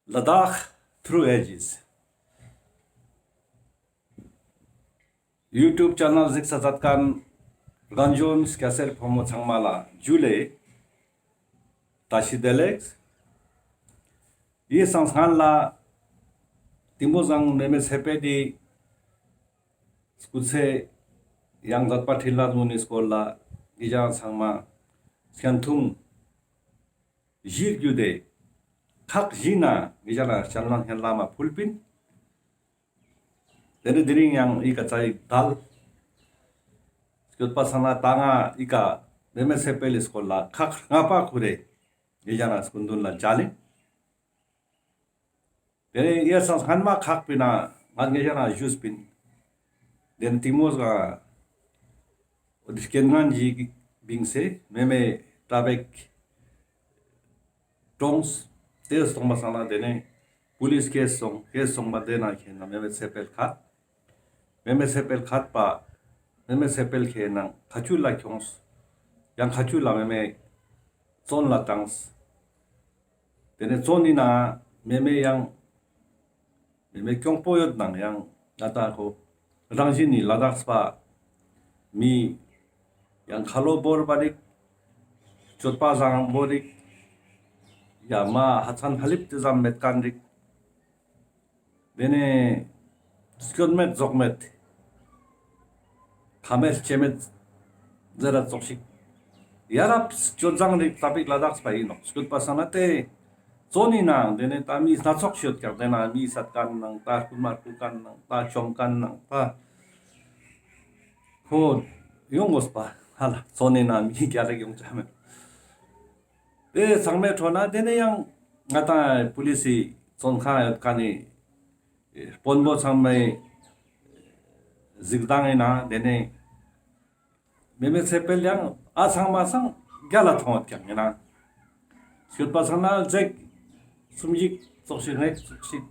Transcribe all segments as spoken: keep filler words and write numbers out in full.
Ladakh Through Ages YouTube channel གཟིགས་ས་མཛད་མཁན་རྒན་གཞོན་སྐྱ་སེར་ཕོ་མོ་ཚང་མ་ལ་ཇུ་ལེ། བཀྲ་ཤིས་བདེ་ལེགས། ཡེ་སང་སྔན་ལ་ཏིང་མོ་སྒང་མེ་མེ་ཚེ་འཕེལ་དི་སྐུ་ཚེ་ཡང་མཛད་པ་འཕྲིན་ལས་གུན་ནི་སྐོར་ལ་ངེ་ཞ་ཚང་མ་སྐྱོན་ཐུང་ཞིག་རྒྱུད་དེ་ཁག་ཞིག་ན་ངེ་ཞ་ལ་སྤྱན་ལམ་སྙན་ལམ་མ་ཕུལ་པིན། དེ་ནེ་དེ་རིང་ཡང་ཨི་ཀ་ཙ་ཡིག་དལ་སྐྱོད་པ་སང་ན་ད་ང་ཨི་ཀ་མེ་མེ་ཚེ་འཕེལ་ལི་སྐོར་ལ་ཁག་ལྔ་པ་ཁུ་རེ་ངེ་ཞ་ན་སྐུ་མདུན་ལ་མཇལ་ལིན། དེ་ནེ་ཡེ་སང་སྔན་མ་ཁག་པི་ན་ང་ངེ་ཞ་ན་ཞུས་པིན། དེ་ནེ་ཏིང་མོ་སྒང་རྐྱེན་ངན་ཞིག་བིངས་སེ་མེ་མེ་ཊ་ཕིག་གྲོངས། དེ་སོང་པ་སང་ན་དེ་ནེ་པུ་ལིས་ཀེས་སོང་། ཀེས་སོང་པ་དེ་ན་ཁེ་ན་མེ་མེ་ཚེ་འཕེལ་ཁ་མེ་མེ་ཚེ་འཕེལ་ཁ་པ་མེ་མེ་ཚེ་འཕེལ་ཁེ་ན་ཁ་ཆུལ་ལ་ཁྱོངས། ཡང་ཁ་ཆུལ་ལ་མེ་མེ་བཙོན་ལ་བཏངས། དེ་ནེ་བཙོན་ནི་ན་མེ་མེ་ཡང་མེ་མེ་གྱོང་པོ་ཡོད་ནང་ཡང་ང་ད་ཁོ་རང་བཞིན་ནི་ལ་དྭགས་པ་མི་ཡང་ཁ་ལོ་བོར་བ་རིག་སྤྱོད་པ་བཟང་པོ་རིག་ཡ་མ་ཧ་ཚན་ཧ་ལིབ་ཏེ་ཙམ་མེད་མཁན་རིག་དེ་ནེ་སྐྱོན་མེད་ཟོག་མེད་ཁ་མེད་ལྕེ་མེད་ཟེར་ར་ཙོགས་ཤིག་ཡ་རབས་སྤྱོད་བཟང་རིག་ཏ་པིག་ལ་དྭགས་པ་ཡིན་ནོག། སྐྱོད་པ་སང་ན་དེ་བཙོན་ནི་ནང་དེ་ནེ་ད་མི་སྣ་ཚོགས་ཤིག་ཡོད་ཀྱག། དེ་ན་མི་བསད་མཁན་ནང་ད་རྐུ་མ་རྐུ་མཁན་ནང་ད་བཅོམ་མཁན་ནང་ད་ཁོ་ཡོང་དགོས་པ་ཧ་ལ་བཙོན་ནི་ནང་མི་རྒྱལ་ལ་ཡོང་ཆ་མེད། དེ་ཚང་མའི་ཁྲོད་ན་དེ་ནེ་ཡང་ང་ད་པུ་ལིས་སི་བཙོན་ཁང་ཡོད་མཁན་ནི་དཔོན་པོ་ཚང་མའི་གཟིགས་སྟངས་ཡིན་ན་དེ་ནེ་མེ་མེ་ཚེ་འཕེལ་ཡང་ཨ་ཚང་མ་སང་རྒྱལ་ལ་མཐོང་ཡོད་ཀྱག་ཡིན་ན། སྐྱོད་པ་སང་ན་ལྗགས་སུམ་ཞིག་ཙོགས་ཤིག་ནེ་ཙོགས་ཤིག་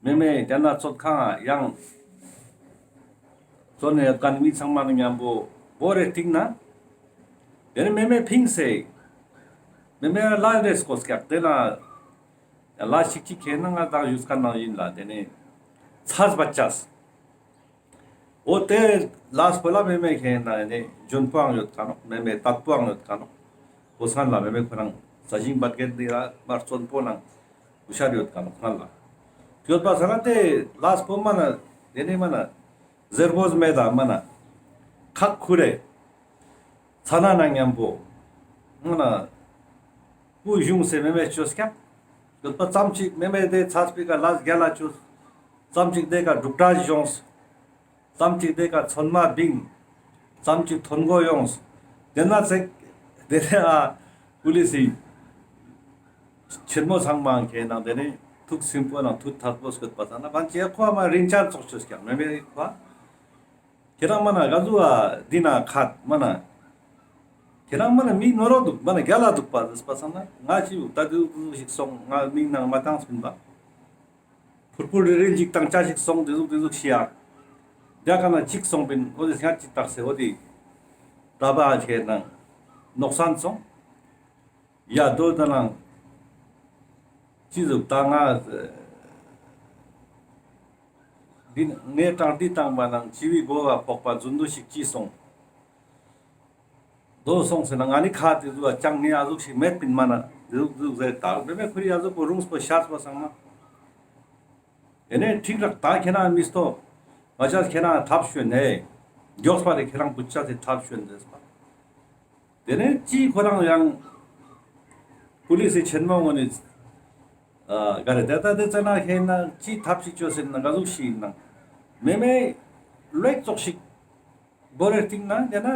མེ་མེ་དེ་ན་བཙོན་ཁང་ཡང་བཙོན་ནེ་ཡོད་མཁན་མི་ཚང་མ་ནི་མཉམ་པོ་བོ་རེ་སྟིང་ན་དེ་ནེ་མེ་མེ་ཕིངས་སེ་མེ་མེ་ལ་རེ་སྐོས་ཀྱག། དེ་ན་ལ་ཞིག་ཅིག་ཁེ་ན་ང་དང་ཡུས་ཀ་ནང་ཡིན་ལ་དེ་ནེ་ཚས་བ་ཅས། འོ་དེ་ལས་པོ་ལ་མེ་མེ་ཁེ་ན་ནི་འཇོན་པོའང་ཡོད་ཀ་ནོག། མེ་མེ་དད་པོའང་ཡོད་ཀ་ནོག། འོ་སང་ལ་མེ་མེ་ཁོ་རང་ས་ཞིང་འབད་གེན་ནི་ར་མར་བཙོན་པོ་ནང་ཧུ་ཤར་ཡོད་ཀ་ནོག་སང་ལ། ཡོད་པ་སང་ན་དེ་ལས་པོ་མ་ན་དེ་ནི་མ་ན་ཟེར་བོ་མེད་ད་མ་ན་ཁག་ཁུ་རེ། ཚ་ན་ན་མཉམ་པོ། ང་ན། སྐུ་གཞུང་སེ་མེ་མེ་ཅོས་ཀྱག། ཡོད་པ་ཙམ་ཅིག་མེ་མེ་དེ་ཚ་སྤི་ཀ་ལ་རྒྱལ་ལ་ཅོས། ཙམ་ཅིག་དེ་ཀ་འབྲུག་གྲགས་བྱོངས། ཙམ་ཅིག་དེ་ཀ་ཚོད་མ་བིང་། ཙམ་ཅིག་ཐོན་གོ་ཡོངས། དེ་ན་ཚེ་དེ་ནེ་ཨ་པུ་ལིས་སི་ཆེན་མོ་ཚང་མ་ཁེ་ན་དེ་ནེ་ཐུགས་སིམ་པོ་ན་ཐུགས་ཐད་པོ་སྐྱོད་པ་ས་ན་བན་ཅེ་ཁོ་མ་རིན་ཆེན་ཙོགས་ཅོས་ཀྱག་མེ་མེ་ཁོ། ཁྱེད་རང་མ་ན་ག་ཟུག་ཨ་འདི་ན་ཁ་མ་ན། ཁྱེད་རང་མ་ན་མི་ནོར་རོ་འདུག་མ་ན་རྒྱལ་ལ་འདུག་པ་ཟེར་པ་སང་ན་ང་ཅི་ཡུག་ད་དུ་ཞིག་སོང་ང་མིང་ནང་མ་བཏང་སུན་པ། ཕུར་ཕུར་རིལ་རིལ་ཞིག་བཏང་ཆ་ཞིག་སོང་དེ་ཟུག་དེ་ཟུག་ཤི་ཡ། རྒྱ་ག་ན་ཅིག་སོང་པིན་འོ་དེ་སྔ་ཅིག་བཏགས་སེ་འོ་དེ། ད་པ་ཁྱེད་ནང་ནོག་སན་སོང་། ཡ་དོ་ད་ནང་ཅི་ཟུག་ད་ང་འདི་ངའི་གྲངས་འདི་བཏང་པ་ནང་ཅི་བི་གོ་བ་ཕོག་པ་རྫུན་དུ་ཞིག་ཅི་སོང་། དོ་སོང་ཟེར་ན་ང་ནི་ཁ་དེ་ཟུག་ཅང་ངའི་ཨ་ཟུག་ཞིག་མེད་པིན་མ་ན་དེ་ཟུག་དེ་ཟུག་ཟེར་ད་མེ་མེ་ཁུ་རི་ཨ་ཟུག་པོ་རུངས་པོ་ཤར་པ་སང་ན། དེ་ནས་ཁྲིག་རག་ད་ཁྱེད་རང་མི་སྟོ། ང་ཅག་ཁྱེད་རང་ཐབས་ཤོད་ནས། མགྱོགས་པ་རེ་ཁྱེད་རང་བུ་ཆ་དེ་ཐབས་ཤོད་ནས་པ། དེ་ནས་ཅི་ཁོ་རང་ཡང་པུ་ལིས་སི་ཆེན་མོ་ངོ་ནས་ཨ་ག་རེ་དེ་ད་དེ་ཙ་ན་ཁྱེད་ན་ཅི་ཐབས་ཤིག་བཅོས་ཟེར་ན་ག་ཟུག་ཤིག་ཡིན་ན་མེ་མེ་ལོས་ཙོག་ཤིག་བོ་རེ་སྟིང་ན་དེ་ན་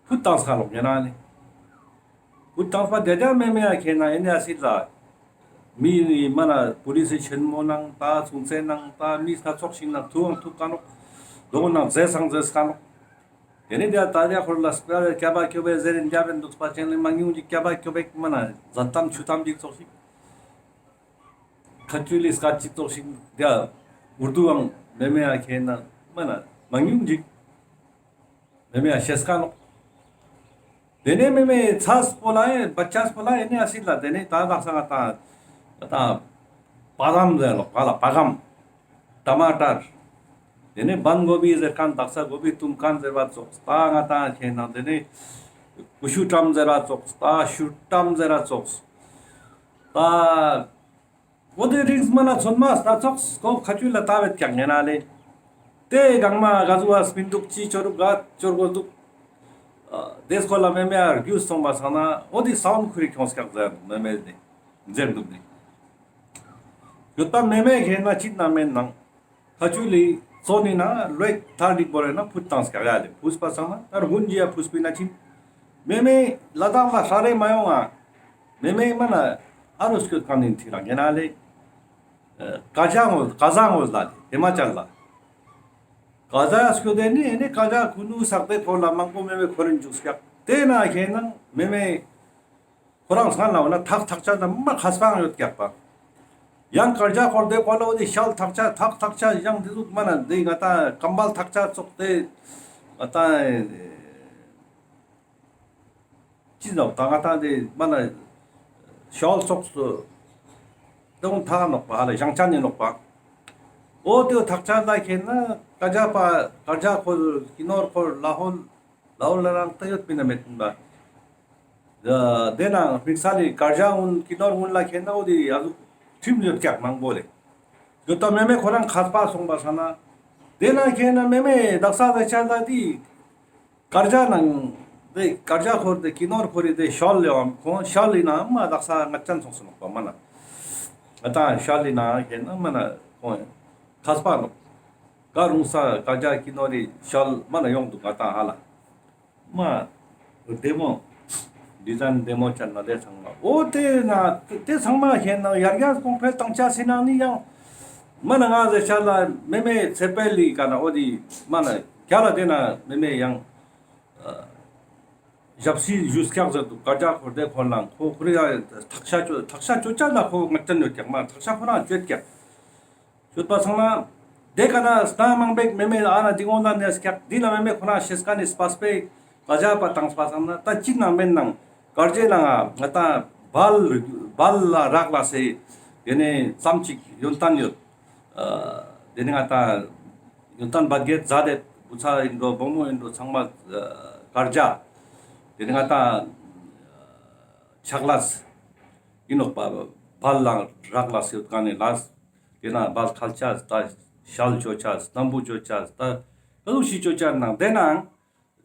ཕུད་བཏང་ས་ལོག་ཡིན་ན་ནི། ཕུད་བཏང་པ་དེ་དེ་མེ་མེ་ཡ་ཁྱེད་ན་ཡིན་ཡ་སྲིད་ལ། མི་ནི་མ་ན་པུ་ལིས་སི་ཆེན་མོ་ནང་ད་ཚུང་ཚེ་ནང་ད་མི་སྣ་ཚོགས་ཤིག་ནང་ཐུག་འང་ཐུག་ག་ནོག། དོ་ནང་རྫས་སང་རྫས་ག་ནོག། དེ་ནི་དེ་ད་དེ་ཁོར་ལ་སྤེ་ར་སྐྱ་པ་སྐྱོ་པའི་ཟེར་རིན་རྒྱ་བན་འདུག་པ་ཅན་ལས་མང་ཉུང་ཅིག་སྐྱ་པ་སྐྱོ་པའི་མ་ན་ཟན་ཏམ་ཆུ་ཏམ་ཅིག་ཙོག་ཤིག། ཁ་ཆུ་ལི་སྐད་ཅིག་ཙོག་ཤིག་དེ་འུར་དུ་འང་མེ་མེ་ཡ་ཁྱེད་ན་མ་ན་མང་ཉུང་ཅིག། མེ་མེ་ཡ་ཤེས་ཀ་ནོག། དེ་ནས་མེ་མེ་ཚས་པོ་ལ་ཡེ་བ་ཅས་པོ་ལ་ཡེ་ནས་ཨ་སྲིད་ལ་དེ་ནས་ད་དག་ས་ང་ད་ད་ པ་གམ་ཟེར་ལོ། ཧ་ལ་པ་གམ། ཊ་མ་ཊར། དེ་ནས་བན་གོ་བི་ཟེར་ཁན་དག་ས་གོ་བི་ཐུམ་ཁན་ཟེར་བ་ཙོགས། ད་ང་ཏང་ཁྱེད་ནང་དེ་ནས་ཀུ་ཤུ་ཊམ་ཟེར་བ་ཙོགས། ད་ཤུ་ཊམ་ཟེར་བ་ཙོགས། ད་འོ་དེ་རིགས་མ་ན་ཚོད་མ་སྣ་ཚོགས་ཀོ་ཁ་ཆུ་ལ་ལྟ་བེད་ཀྱག་ངེ་ན་ལེ། དེ་གང་མ་ག་ཟུག་བ་སྤིན་འདུག་ཅི་ཆོ་རུག་ག་ཆོར་གོ་འདུག། ཨ་དེ་སྐོར་ལ་མེ་མེ་ཨར་གྱུས་སོང་བ་སང་ན་འོ་དེ་སའུན་ཁུ་རི་ཁྱོངས་ཀྱག་ཟེར་མེ་མེ་ནི་ཟེར་འདུག་ནི། ཡོད་པ་མེ་མེ་ཁེ་ན་ཅིག་ན་མེན་ནང་། ཁ་ཆུ་ལི་ཙོ་ནི་ན་ལོས་ཐར་ལིག་བོར་ན་ཕུད་བཏང་སྐྱག་ཡ་ལེ། ཕུས་པ་སང་ན་ད་རུ་གུན་ཇི་ཡ་ཕུས་པི་ན་ཅིན། མེ་མེ་ལ་དྭགས་ལ་ཧྲ་རེ་མ་ཡོང་ང་། མེ་མེ་མ་ན་ཨ་རུ་སྐྱོད་ཁན་ནི་ཐི་ར་ངེ་ན་ལེ། ཀ་ཇ་ངོས་ཀ་ཟ་ངོས་ལ་ལེ་ཧི་མ་ཅལ་ལ། ཀ་ཇ་སྐྱོད་དེ་ནི་ཨེ་ནི་ཀ་ཇ་ཁུ་ནུ་སག་དེ་ཁོར་ལ་མང་པོ་མེ་མེ་ཁོར་རིན་འཇུག་སྐྱག། དེ་ན་ཁེ་ན་མེ་མེ། ཁོ་རང་སང་ལ་འོ་ན་ཐག་ཐག་ཆ་ན་མ་ཁ་སྤང་ཡོད་ཀྱག་པ། ཡང་ཀར་ཇ་ཁོར་དེ་ཁོ་ལ་འོ་དེ་ཤལ་ཐག་ཆ་ཐག་ཐག་ཆ་ཡང་དེ་ཟུག་མ་ན་དེ་ང་ཏང་ཀམ་བལ་ཐག་ཆ་ཙོགས་དེ་ང་ཏང་ཅི་ཟོག་ད་ང་ཏང་དེ་མ་ན་ཤལ་ཙོགས་སུ་དེ་འོང་ཐག་ནོག་པ་ཧ་ལ་ཞང་ཆ་ནི་ནོག་པ། འོ་དེ་ཐག་ཆ་ད་ཁེ་ན་ཀ་ཇ་པ་ཀར་ཇ་ཁོར་ཀི་ནོར་ཁོར་ལ་ཧོལ། ལའོ་ལ་རང་ཏ་ཡོད་པིན་ན་མེད་པིན་པ། དེ་ན་དམིགས་བསལ་ལི་ཀར་ཇ་འུན་ཀི་ནོར་འུན་ལ་ཁེ་ན་འོ་དེ་ཡ་ཟུག་ཁྲིམས་ཡོད་ཀྱག་མང་པོ་ལེ། ཡོད་ད་མེ་མེ་ཁོ་རང་ཁ་སྤ་སོང་པ་ས་ན། དེ་ན་ཁེ་ན་མེ་མེ་དག་ས་ཟེར་ཆ་ད་དེ་ཀར་ཇ་ནང་དེ་ཀར་ཇ་ཁོར་དེ་ཀི་ནོར་ཁོར་རི་དེ་ཤལ་ལེ་བམ་ཁོང་ཤལ་ལི་ན་མ་དག་ས་ང་ཅན་སོང་སོང་པ་མ་ན། ང་ཏང་ཤལ་ལི་ན་ཁེ་ན་མ་ན་ཁོང་ཁ་སྤ་ནོག། ཀ་རུང་ས་ཀར་ཇ་ཀི་ནོར་རི་ཤལ་མ་ན་ཡོང་འདུག་ང་ཏང་ཧ་ལ། མ། བདེ་མོ། ཌི་ཛའིན་བདེ་མོ་ཅན་ན་དེ་ཚང་མ། འོ་དེ་ན་དེ་ཚང་མ་ཁེ་ན་ཡར་རྒྱས་གོང་འཕེལ་བཏང་ཆ་སི་ནང་ནི་ཡང་། མ་ན་ང་ཟེར་ཆ་ལ་མེ་མེ་ཚེ་འཕེལ་ལི་ཀ་ན་འོ་དེ་མ་ན་རྒྱ་ལ་དེ་ན་མེ་མེ་ཡང་། ཨ། ཞབས་སི་ཞུས་ཀྱག་ཟེར་འདུག། ཀར་ཇ་ཁོར་དེ་ཁོར་ལང་ཁོ་ཁོ་རི་ཡ་ཐག་ཤ་ཅོ་ཐག་ཤ་ཅོ་ཅ་ལ་ཁོ་ང་ཅན་ཡོད་ཀྱག་མ་ཐག་ཤ་ཁོ་རང་ཅོད་ཀྱག། ཡོད་པ་སང་ན། དེ་ཀ་ན་སྣ་མང་པོ་མེ་མེ་ཨ་ན་དེ་འོང་ན་ནས་ཀྱག་དེ་ན་མེ་མེ་ཁོ་ན་ཤེས་ཀ་ནི་སྤ་སྤེ་ཀ་ཇ་པ་བཏང་སྤ་སང་ན་ད་ཅི་ན་མེན་ནང་ཀར་ཇེ་ནང་ང་ང་ཏང་བལ་བལ་ལ་རག་ལ་སེ་དེ་ནས་ཙམ་ཅིག་ཡོན་ཏན་ཡོད། ཨ་དེ་ནས་ང་ཏང་ཡོན་ཏན་བད་གེ་ཛ་དེ་བུ་ཚ་ཡིན་འགྲོ་བུ་མོ་ཡིན་འགྲོ་ཚང་མ་ཨ་ཀར་ཇ་དེ་ནས་ང་ཏང་ཆག་ལས་ཡིན་ནོག་པ། བལ་ལ་རག་ལ་སེ་ཡོད་ཀ་ནི་ལས། དེ་ན་བལ་ཁལ་ཆ་ད་ཤལ་ཅོ་ཆ་སྣམ་བུ་ཅོ་ཆ་ད་ད་ལུག་ཤི་ཅོ་ཆ་ནང་དེ་ནང་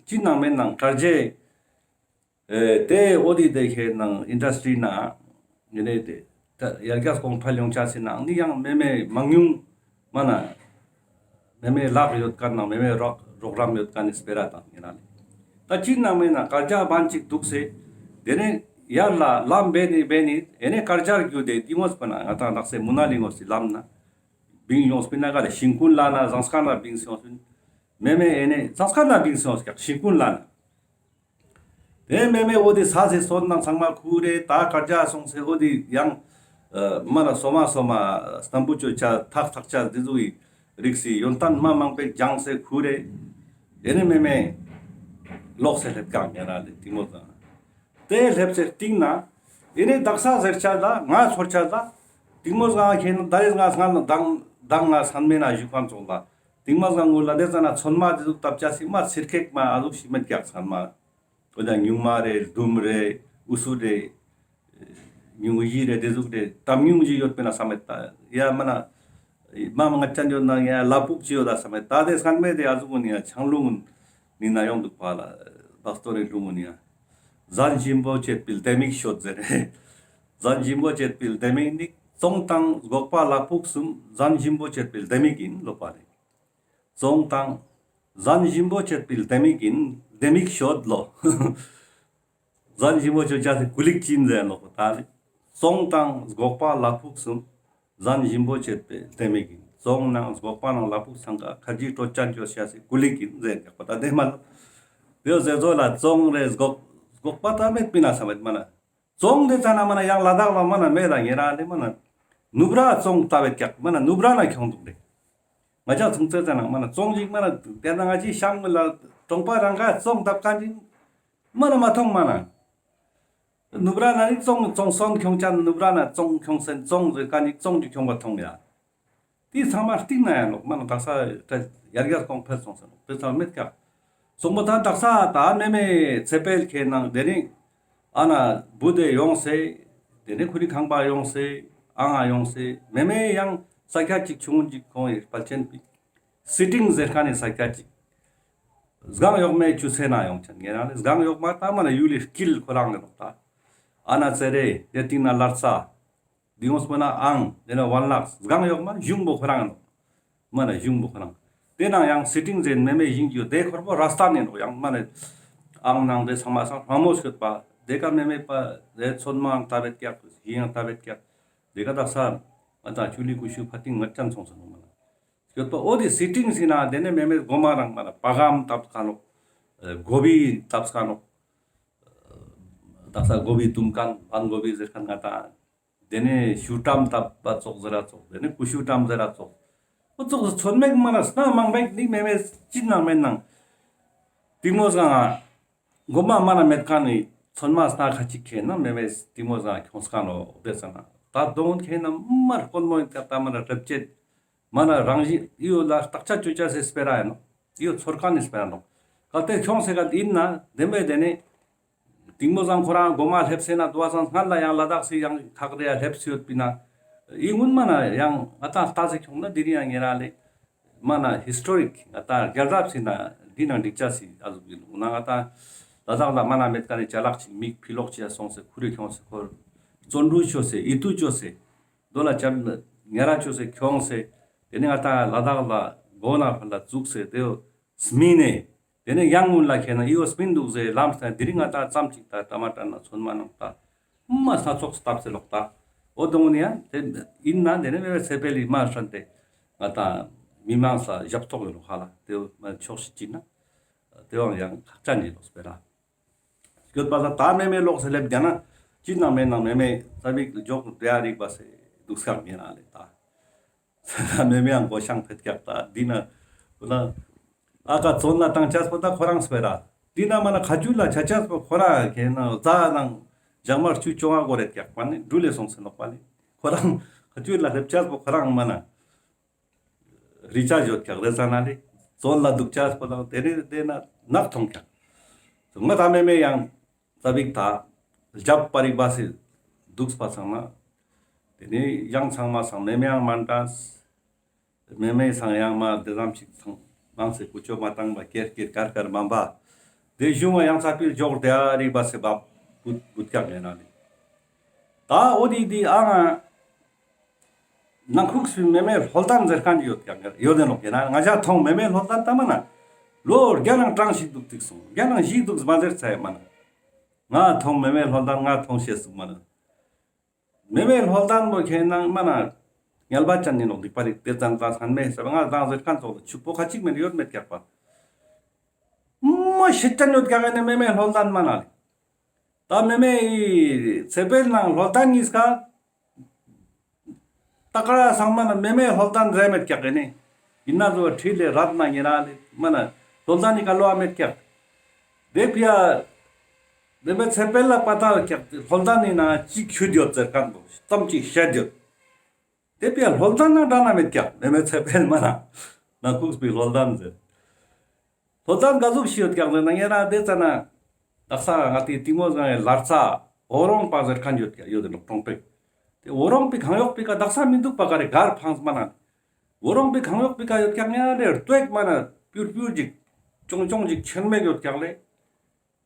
ཅི་ནང་མེན་ནང་ཀར་ཇེ་ཨེ་དེ་འོ་དེ་དེ་ཁེ་ནང་ཨིན་ཌས་ཊི་རི་ནང་ཡིན་ནེ་དེ་ད་ཡར་རྒྱས་གོང་འཕེལ་ཡོང་ཆ་སི་ནང་ནི་ཡང་མེ་མེ་མང་ཉུང་མ་ན། མེ་མེ་ལག་ཡོད་ཀ་ནང་མེ་མེ་རོགས་རོགས་རམ་ཡོད་ཀ་ནི་སྤེ་ར་དང་ཡིན་ན་ལེ། ད་ཅི་ནང་མེ་ན་ཀར་ཇ་བན་ཅིག་འདུག་སེ། དེ་ནས་ཡར་ལ་ལམ་བེ་ནི་བེ་ནི་ཨེ་ནས་ཀར་ཇ་རྒྱུ་དེ་དེ་ངོས་པ་ན་ང་ཏང་དག་སེ་མུ་ན་ལི་ངོས་སི་ལམ་ན། བིང་ཡོངས་པིན་ན་ག་ལ་ཤིང་ཀུན་ལ་ན་ཟངས་དཀར་ན་བིང་ཡོངས་པིན། མེ་མེ་ཨེ་ནས་ཟངས་དཀར་ན་བིང་ཡོངས་ཀྱག་ཤིང་ཀུན་ལ་ན། དེ་མེ་མེ་འོ་དེ་ས་སེ་སོན་ནང་ཚང་མ་ཁུ་རེ་ད་ཀར་ཇ་སོང་སེ་འོ་དེ་ཡང་། ཨ་མ་ན་སོ་མ་སོ་མ་སྣམ་བུ་ཅོ་ཆ་ཐག་ཐག་ཆ་འདི་ཚོ་ཡི་རིགས་སི་ཡོན་ཏན་མ་མང་པོ་སྦྱངས་སེ་ཁུ་རེ། དེ་ནས་མེ་མེ་ལོག་སེ་སླེབས་ཀྱག་ཉེ་ར་ལེ་དེ་མོ་ཟ། དེ་སླེབས་སེ་སྟིང་ན། དེ་ནས་དག་ས་ཟེར་ཆ་ལ་ང་ཚོར་ཆ་ལ། དེ་མོ་ཟ་ཁེ་ན་ད་རེས་ང་སང་ལ་དང་དང་ང་སང་མེ་ན་བཞུགས་ཁན་ཚོགས་ལ། དེ་མོ་ཟ་ངུ་ལ་དེ་ཟ་ན་ཚོད་མ་དེ་ཚོ་བཏབ་ཆ་སི་མ་ཚིར་ཁེག་མ་ཨ་ཟུག་ཤི་མེད་ཀྱག་ཚང་མ། འོ་ད་ཉུང་མ་རེ་ལྡུམ་རེ་ཨུ་སུ་རེ། ཉུང་ཡི་རེ་དེ་ཟུག་རེ་གཏམ་ཉུང་ཞིག་ཡོད་པེ་ན་བསམ་མེད་ད་ཡ་མ་ན། མ་མ་ང་ཅན་ཡོད་ན་ཡ་ལ་ཕུག་ཅི་ཡོད་ད་བསམ་མེད་ད་དེ་བསམ་མེད་དེ་ཨ་ཟུག་གུན་ཡ་ཆང་ལུང་གུན་ནི་ན་ཡོང་འདུག་པ་ལ་བག་སྟོར་རེ་ལུང་གུན་ཡ། ཟན་ཞིམ་པོ་བྱེད་པའི་ལྡེ་མིག་ཤོད་ཟེར། ཟན་ཞིམ་པོ་བྱེད་པའི་ལྡེ་མིག་ནི་བཙོང་དང་སྒོག་པ་ལ་ཕུག་གསུམ་ཟན་ཞིམ་པོ་བྱེད་པའི་ལྡེ་མིག་ཡིན་ལོ་པ་རེ། བཙོང་དང་། ཟན་ཞིམ་པོ་བྱེད་པའི་ལྡེ་མིག་ཡིན། ལྡེ་མིག་ཤོད་ལོ། ཟན་ཞིམ་པོ་ཅོ་ཅེས་སི་ཀུ་ལིག་ཅིག་ཡིན་ཟེར་ནོག་ད་ལེ། བཙོང་དང་སྒོག་པ་ལ་ཕུག་གསུམ། ཟན་ཞིམ་པོ་བྱེད་པའི་ལྡེ་མིག་ཡིན། བཙོང་ནང་སྒོག་པ་ནང་ལ་ཕུག་ཚང་ཀ་ཁ་ཇི་སྤྲོད་ཅན་ཅོ་ཅེས་སི་ཀུ་ལིག་ཡིན་ཟེར་ཀྱག་པ་ད་དེ་མ་ལ། དེའོ་ཟེར་ཚོ་ལ་བཙོང་རེ་སྒོག་སྒོག་པ་ད་མེད་པིན་ན་བསམ་མེད་མ་ན། བཙོང་དེ་ཙ་ན་མ་ན་ཡང་ལ་དྭགས་ལ་མ་ན་མེད་ལ་ཉེ་རང་དེ་མ་ན། ནུབ་ར་བཙོང་ལྟ་བེད་ཀྱག་མ་ན་ནུབ་ར་ན་ཁྱོང་འདུག་རེ། ང་ཅག་ཚུང་ཚེ་ཙ་ན་མ་ན་བཙོང་ཞིག་མ་ན་དེ་ན་ང་ཅི་ཤང་མི་ལ་གྲོང་པ་རང་ག་བཙོང་ལྟ་ཁན་ཞིག་མ་ན་མ་མཐོང་མ་ན། ནུབ་ར་ན་ནི་ཙོང་ཙོང་སོན་ཁྱོང་ཅན་ནུབ་ར་ན་ཙོང་ཁྱོང་སེན་ཙོང་ཟེར་ཁན་ནི་ཙོང་གི་ཁྱོང་བ་ཐོང་ཡ། དེ་ཚང་མ་སྟིང་ན་ཡང་ནོག་མ་ན་དག་ས་ཡར་རྒྱས་གོང་འཕེལ་སོང་ཟེར་ནོག་དེ་ཚང་མ་མེད་ཀྱག། སོང་པ་ད་དག་ས་ད་མེ་མེ་ཚེ་འཕེལ་ཁེ་ནང་དེ་ནི་ཨ་ན་བུ་དེ་ཡོང་སེ་དེ་ནི་ཁུ་རི་ཁང་པ་ཡོང་སེ་ཨ་ང་ཡོང་སེ་མེ་མེ་ཡང་ས་ཆ་ཅིག་ཆུང་ངུན་ཅིག་ཁོང་ཡི་དཔལ་ཆེན་པི་སི་ཊིང་ཟེར་ཁན་ནི་ས་ཆ་ཅིག་སྒང་ཡོག་མའི་ཆུ་སེ་ན་ཡོང་ཆེན་ངེ་རང་ནི་སྒང་ཡོག་མ་ད་མ་ན་ཡུལ་ལི་དཀྱིལ་ཁོ་རང་ནི་ནོག་ད། ཨ་ན་ཙེ་རེ་དེ་སྟིང་ན་ལར་ས། དེ་ཡོངས་པ་ན་ཨང་དེ་ན་ཝན་ལག་སྒང་ཡོག་མ་གཞུང་པོ་ཁོ་རང་ནོག། མ་ན་གཞུང་པོ་ཁོ་རང་། དེ་ནང་ཡང་སི་ཊིང་ཟེར་མེ་མེ་ཞིང་རྒྱུ་དེ་ཁོར་པོ་ར་སྟན་ནི་ནོག་ཡང་མ་ན་ཨང་ནང་དེ་ཚང་མ་སང་ཧྲ་མོ་སྐྱོད་པ་དེ་ཀ་མེ་མེ་པ་དེ་ཚོད་མ་ཡང་ལྟ་བེད་ཀྱག་ཞིང་ཡང་ལྟ་བེད་ཀྱག་དེ་ཀ་དག་ས་ང་ད་ཆུ་ལི་ཀུ་ཤུ་ཕ་ཏིང་ངར་ཅན་སོང་སོང་ནོག་མ་ན་སྐྱོད་པ་འོ་དེ་སི་ཊིང་ཟེར་ན་དེ་ནས་མེ་མེ་གོ་མ་རང་མ་ན་པ་གམ་ཏབ་ཀ་ནོག། གོ་བི་ཏབ་ཀ་ནོག། དག་ས་གོ་བི་ཏུམ་ཁན་བན་གོ་བི་ཟེར་ཁན་ང་ད། དེ་ནས་ཤུ་ཏམ་ཏབ་པ་ཙོགས་ཟེར་ར་ཙོགས། དེ་ནས་ཀུ་ཤུ་ཏམ་ཟེར་ར་ཙོགས། འོ་ཙོགས་ཚོད་མེད་མ་ན་སྣ་མང་པོ་ནི་མེ་མེ་ཅི་ནང་མེད་ནང་། ཏིང་མོ་སྒང་ང་གོ་མ་མ་ན་མེད་ཁན་ནི་ཚོད་མ་སྣ་ཁ་ཅིག་ཁེ་ན་མེ་མེ་ཏིང་མོ་སྒང་ཁྱོངས་ཁན་ནོག་དེ་ཙ་ན། ད་དོང་ཁེ་ན་མ་དཀོན་མོ་ཡིན་ཀ་ད་མ་ན་རེབ་ཅེད། མ་ན་རང་བཞིན་ཡོ་ལ་བརྟག་དཔྱད་ཅོ་ཅེས་སི་སྤེ་ར་ཡིན་ནོག། ཡོ་ཚོར་ཁན་ནི་སྤེ་ར་ནོག། གལ་ཏེ་ཁྱོངས་སེ་ག་ཡིན་ན་དེ་མེ་དེ་ནི། ཏིང་མོ་སྒང་ཁོ་རང་གོ་མ་ལེབས་སེ་ན་དུ་བ་སང་སྔར་ལ་ཡང་ལ་དྭགས་སི་ཡང་ཁག་རེ་ཡ་ལེབས་སེ་ཡོད་པིན་ན། ཡིན་ངུན་མ་ན་ཡང་ང་ད་ལྟ་སེ་ཁྱོང་ན་དེ་རིང་ཡང་ཉེ་ར་ལེ། མ་ན་ཧིས་ཊོ་རིག་ང་ད་རྒྱལ་རབས་སི་ན་འདི་ནང་འགྲིག་ཅེས་སི་ཨ་ཟུག་ཡིན་ནོག་ན། ང་ད་ལ་དྭགས་ལ་མ་ན་མེད་ཀ་ནི་ཅ་ལག་ཅིག་མིག་ཕི་ལོག་ཅི་ཡ་སོང་སེ་ཁུ་རེ་ཁྱོངས་སེ་ཁོར་བརྩོན་འགྲུས་ཅོས་སེ་ཨི་ཏུ་ཅོས་སེ་དོ་ལ་ཅ་ཉེ་ར་ཅོས་སེ་ཁྱོངས་སེ་དེ་ནི་ང་ད་ལ་དྭགས་ལ་མགོ་ན་ཕར་ལ་བཙུགས་སེ་དེ་སྨིན་ནེ། དེ་ནས་ཡང་སྔོན་ལ་ཁེ་ན་ཨི་བོ་སྨིན་འདུག་ཟེར་ལམ་སྟན་དེ་རིང་ང་ད་ཙམ་ཅིག་ད་ལྟ་མ་དྲན་ན་ཚོད་མ་ནང་ད་མ་སྣ་ཚོགས་སྟབས་སེ་ལོག་ད། འོ་དོང་ནི་ཡང་དེ་ཡིན་ན་དེ་ནས་མེ་མེ་ཚེ་འཕེལ་ལི་མ་ཧྲན་ཏེ་ང་ད་མི་མང་ས་ཞབས་ཏོག་ཡོད་ལོ་ཧ་ལ་དེ་མ་ཆོག་ཤི་ཅིག་ན་དེ་བང་ཡང་ཁག་ཅན་ཡིན་ལོ་སྤེ་ར། སྐྱོད་པ་ད་ད་མེ་མེ་ལོག་སེ་ལེབ་རྒྱ་ན་ཅི་ནང་མེད་ནང་མེ་མེ་ས་བིག་འཇོག་དེ་ཡ་རིག་པ་སེ་འདུག་སྐག་མེ་ན་ལེ་ད། མེ་མེ་ཡང་གོ་ཤང་ཕེད་ཀྱག་ད་འདི་ན། ཨ་ཀ་བཙོན་ལ་བཏང་ཅེས་པོ་ད་ཁོ་རང་སྤེ་ར། འདི་ན་མ་ན་ཁ་ཆུ་ལ་ཆ་ཅེས་པོ་ཁོ་རང་ཁེ་ན་རྫ་ནང་ཇག་མ་ཆུ་ཅོང་ང་གོ་རེད་ཀྱག་པ་ནི་འགྲུལ་ལེ་སོང་སེ་ནོག་པ་ནི་ཁོ་རང་ཁ་ཆུ་ལ་སླེབ་ཅེས་པོ་ཁོ་རང་མ་ན་རི་ཅ་ཡོད་ཀྱག་རེ་ས་ན་ལེ། བཙོན་ལ་འདུག་ཅེས་པོ་ལ་དེ་ནི་དེ་ན་ནག་ཐོང་ཀྱག་ང་ད་མེ་མེ་ཡང་། ཙ་བིག་ད་རྒྱབ་པ་རིག་པ་སེ་འདུག་པ་སང་ན། དེ་ནས་ཡང་ཚང་མ་སང་མེ་མེ་ཡང་མ་འདྲ། མེ་མེ་སང་ཡང་མ་དེ་ཙམ་ཞིག་ཚང་མང་སེ་ཀུ་ཅོ་མ་བཏང་བ་ཀེར་ཀེར་ཀར་ཀར་མ་འབའ། དེ་གཞུང་བ་ཡང་ཚ་པིལ་འཇོག་དེ་ཨ་རིག་པ་སེ་བབ་བུད་བུད་ཀྱག་ཡིན་ན་ནི། ད་འོ་དི་དི་ཨ་ང་། ནང་ཁུག་སི་མེ་མེ་ལྷོ་ལྡན་ཟེར་ཁན་ཡོད་ཀྱག་ཡོད་དེ་ནོག་ཡིན་ན་ང་ཞ་ཐོང་མེ་མེ་ལྷོ་ལྡན་ད་མ་ན། ལོ་བརྒྱ་ནང་གྲངས་ཤིག་འདུག་ཏིག་སོང་བརྒྱ་ནང་ཞིག་འདུག་མ་ཟེར་ཚ་ཡ་མ་ན། ང་ཐོང་མེ་མེ་ལྷོ་ལྡན་ང་ཐོང་ཤེས་སུག་མ་ན། མེ་མེ་ལྷོ་ལྡན་པོ་ཁེ་ནང་མ་ན། ངལ་བ་ཅན་ནི་ནོག་སྡིག་པ་རིག་དེ་ཙམ་ཙམ་སན་མེ་ཟེར་བ་ང་རང་ཟེར་ཁན་ཙོགས་ལ་ཕྱུག་པོ་ཁ་ཅིག་མེན་ཡོད་མེད་ཀྱག་པ། མ་ཤེད་ཅན་ཡོད་ཀྱག་ཡིན་ན་མེ་མེ་ལྷོ་ལྡན་མ་ན་ལེ། ད་མེ་མེ་ཡི་ཚེ་འཕེལ་ནང་ལྷོ་ལྡན་གཉིས་ཀ། ཏ་ཀ་ར་ཚང་མ་ན་མེ་མེ་ལྷོ་ལྡན་རེ་མེད་ཀྱག་ཡིན་ནི། ཡིན་ན་ཟོ་ཁྲིད་ལེ་རབ་ན་ཉེ་ར་ལེ་མ་ན་ལྷོ་ལྡན་ནི་ཀ་ལོ་ཨ་མེད་ཀྱག། དེ་ཕི་ཡ། མེ་མེ་ཚེ་འཕེལ་ལ་པ་ཏ་ཀྱག་ལྷོ་ལྡན་ནི་ན་ཅིག་ཁྱུད་ཡོད་ཟེར་ཁན་པོ་ཙམ་ཅིག་བཤད་ཡོད། དེ་ཕི་ཡ་ལྷོ་ལྡན་ན་འདྲ་ན་མེད་ཀྱག་མེ་མེ་ཚེ་འཕེལ་མ་ན། ན་ཁུག་སྤི་ལྷོ་ལྡན་ཟེར། ལྷོ་ལྡན་ག་ཟུག་ཤི་ཡོད་ཀྱག་ཟེར་ན་ཉེ་ར་དེ་ཙ་ན། དག་ས་ང་ཏི་ཏིང་མོ་སྒང་ངི་ལར་ས་འོ་རོང་པ་ཟེར་ཁན་ཡོད་ཀྱག་ཡོད་དེ་ནོག་གྲོང་པེ། དེ་འོ་རོང་པི་གང་ཡོག་པི་ཀ་དག་ས་མི་འདུག་པ་ག་རེ་གར་ཕངས་མ་ན། འོ་རོང་པི་གང་ཡོག་པི་ཀ་ཡོད་ཀྱག་ཉེ་ར་ལེ་ལྟོས་མ་ན་པུར་པུར་ཅིག་ཅོང་ཅོང་ཅིག་ཆེན་མེག་ཡོད་ཀྱག་ལེ།